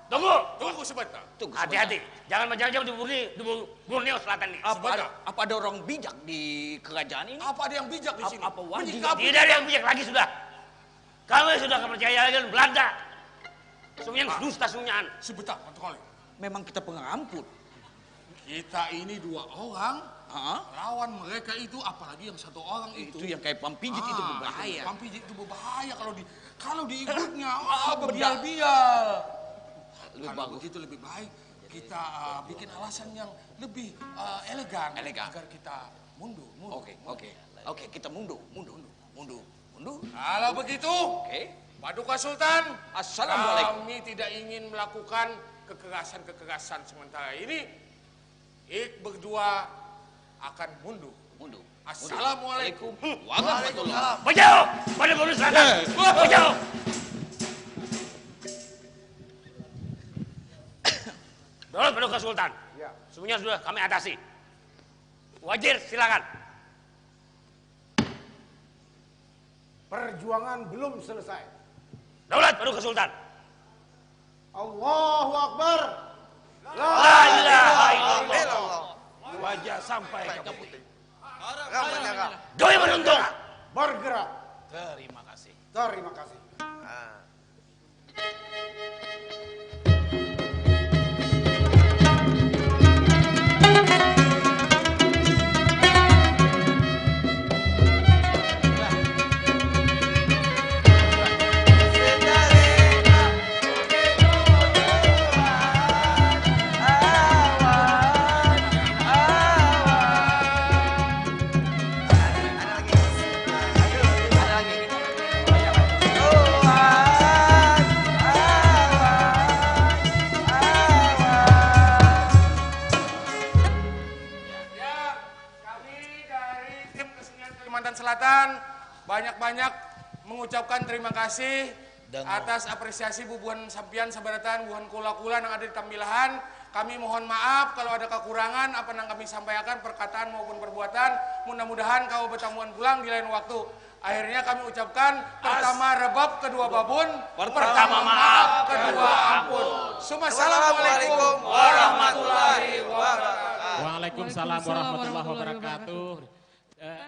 Tunggu. Tunggu sebentar. Tunggu sebentar. Hati-hati. Jangan macam-macam di Borneo, di Bor- Borneo Selatan ini. Apa ada, Sebentar. apa ada orang bijak di kerajaan ini? Apa ada yang bijak di Ap- sini? apa wajib? Menyikapi Tidak ada yang bijak lagi sudah. Kami sudah kepercayaan Belanda. Semuanya dusta semuanya. Sebentar, Pak Tukoli. Memang kita pengeramput. Kita ini dua orang Hah? lawan mereka itu, apalagi yang satu orang itu. Itu yang kayak pampijit itu Ah, berbahaya. Pampijit itu berbahaya kalau di kalau diikutnya, ah, Ah, bedak. berbial-bial. Lebih Kalau bagus. begitu lebih baik kita ah, bikin alasan yang lebih ah, elegan, Elegan. Agar kita mundur, mundur. Oke, oke. Oke, kita mundur, mundur, mundur, mundur. Kalau begitu, Oke. Paduka Sultan, Assalamualaikum. Kami tidak ingin melakukan kekerasan-kekerasan sementara ini. Ik berdua akan mundur. Mundur. Assalamualaikum. Warahmatullah. Bajau. Pada Borneo Selatan. Bajau. Daulat Paduka Sultan. Ya. Semuanya sudah kami atasi. Wajir, silakan. Perjuangan belum selesai. Daulat Paduka Sultan. Allahu Akbar. La ilaha illallah. Wajah sampai ke putih. Gawe beruntung. Bergerak. Terima kasih. Terima kasih. Ya, kami dari tim kesenian Kalimantan Selatan banyak-banyak mengucapkan terima kasih atas apresiasi bubuhan sampian sabarataan, buhan kula-kula yang ada di tambilahan. Kami mohon maaf kalau ada kekurangan apa yang kami sampaikan perkataan maupun perbuatan. Mudah-mudahan kawa bertamuan pulang di lain waktu. Akhirnya kami ucapkan pertama rebab, kedua babun, Pertama maaf, kedua ampun. Assalamualaikum warahmatullahi wabarakatuh. Waalaikumsalam warahmatullahi wabarakatuh. Eh,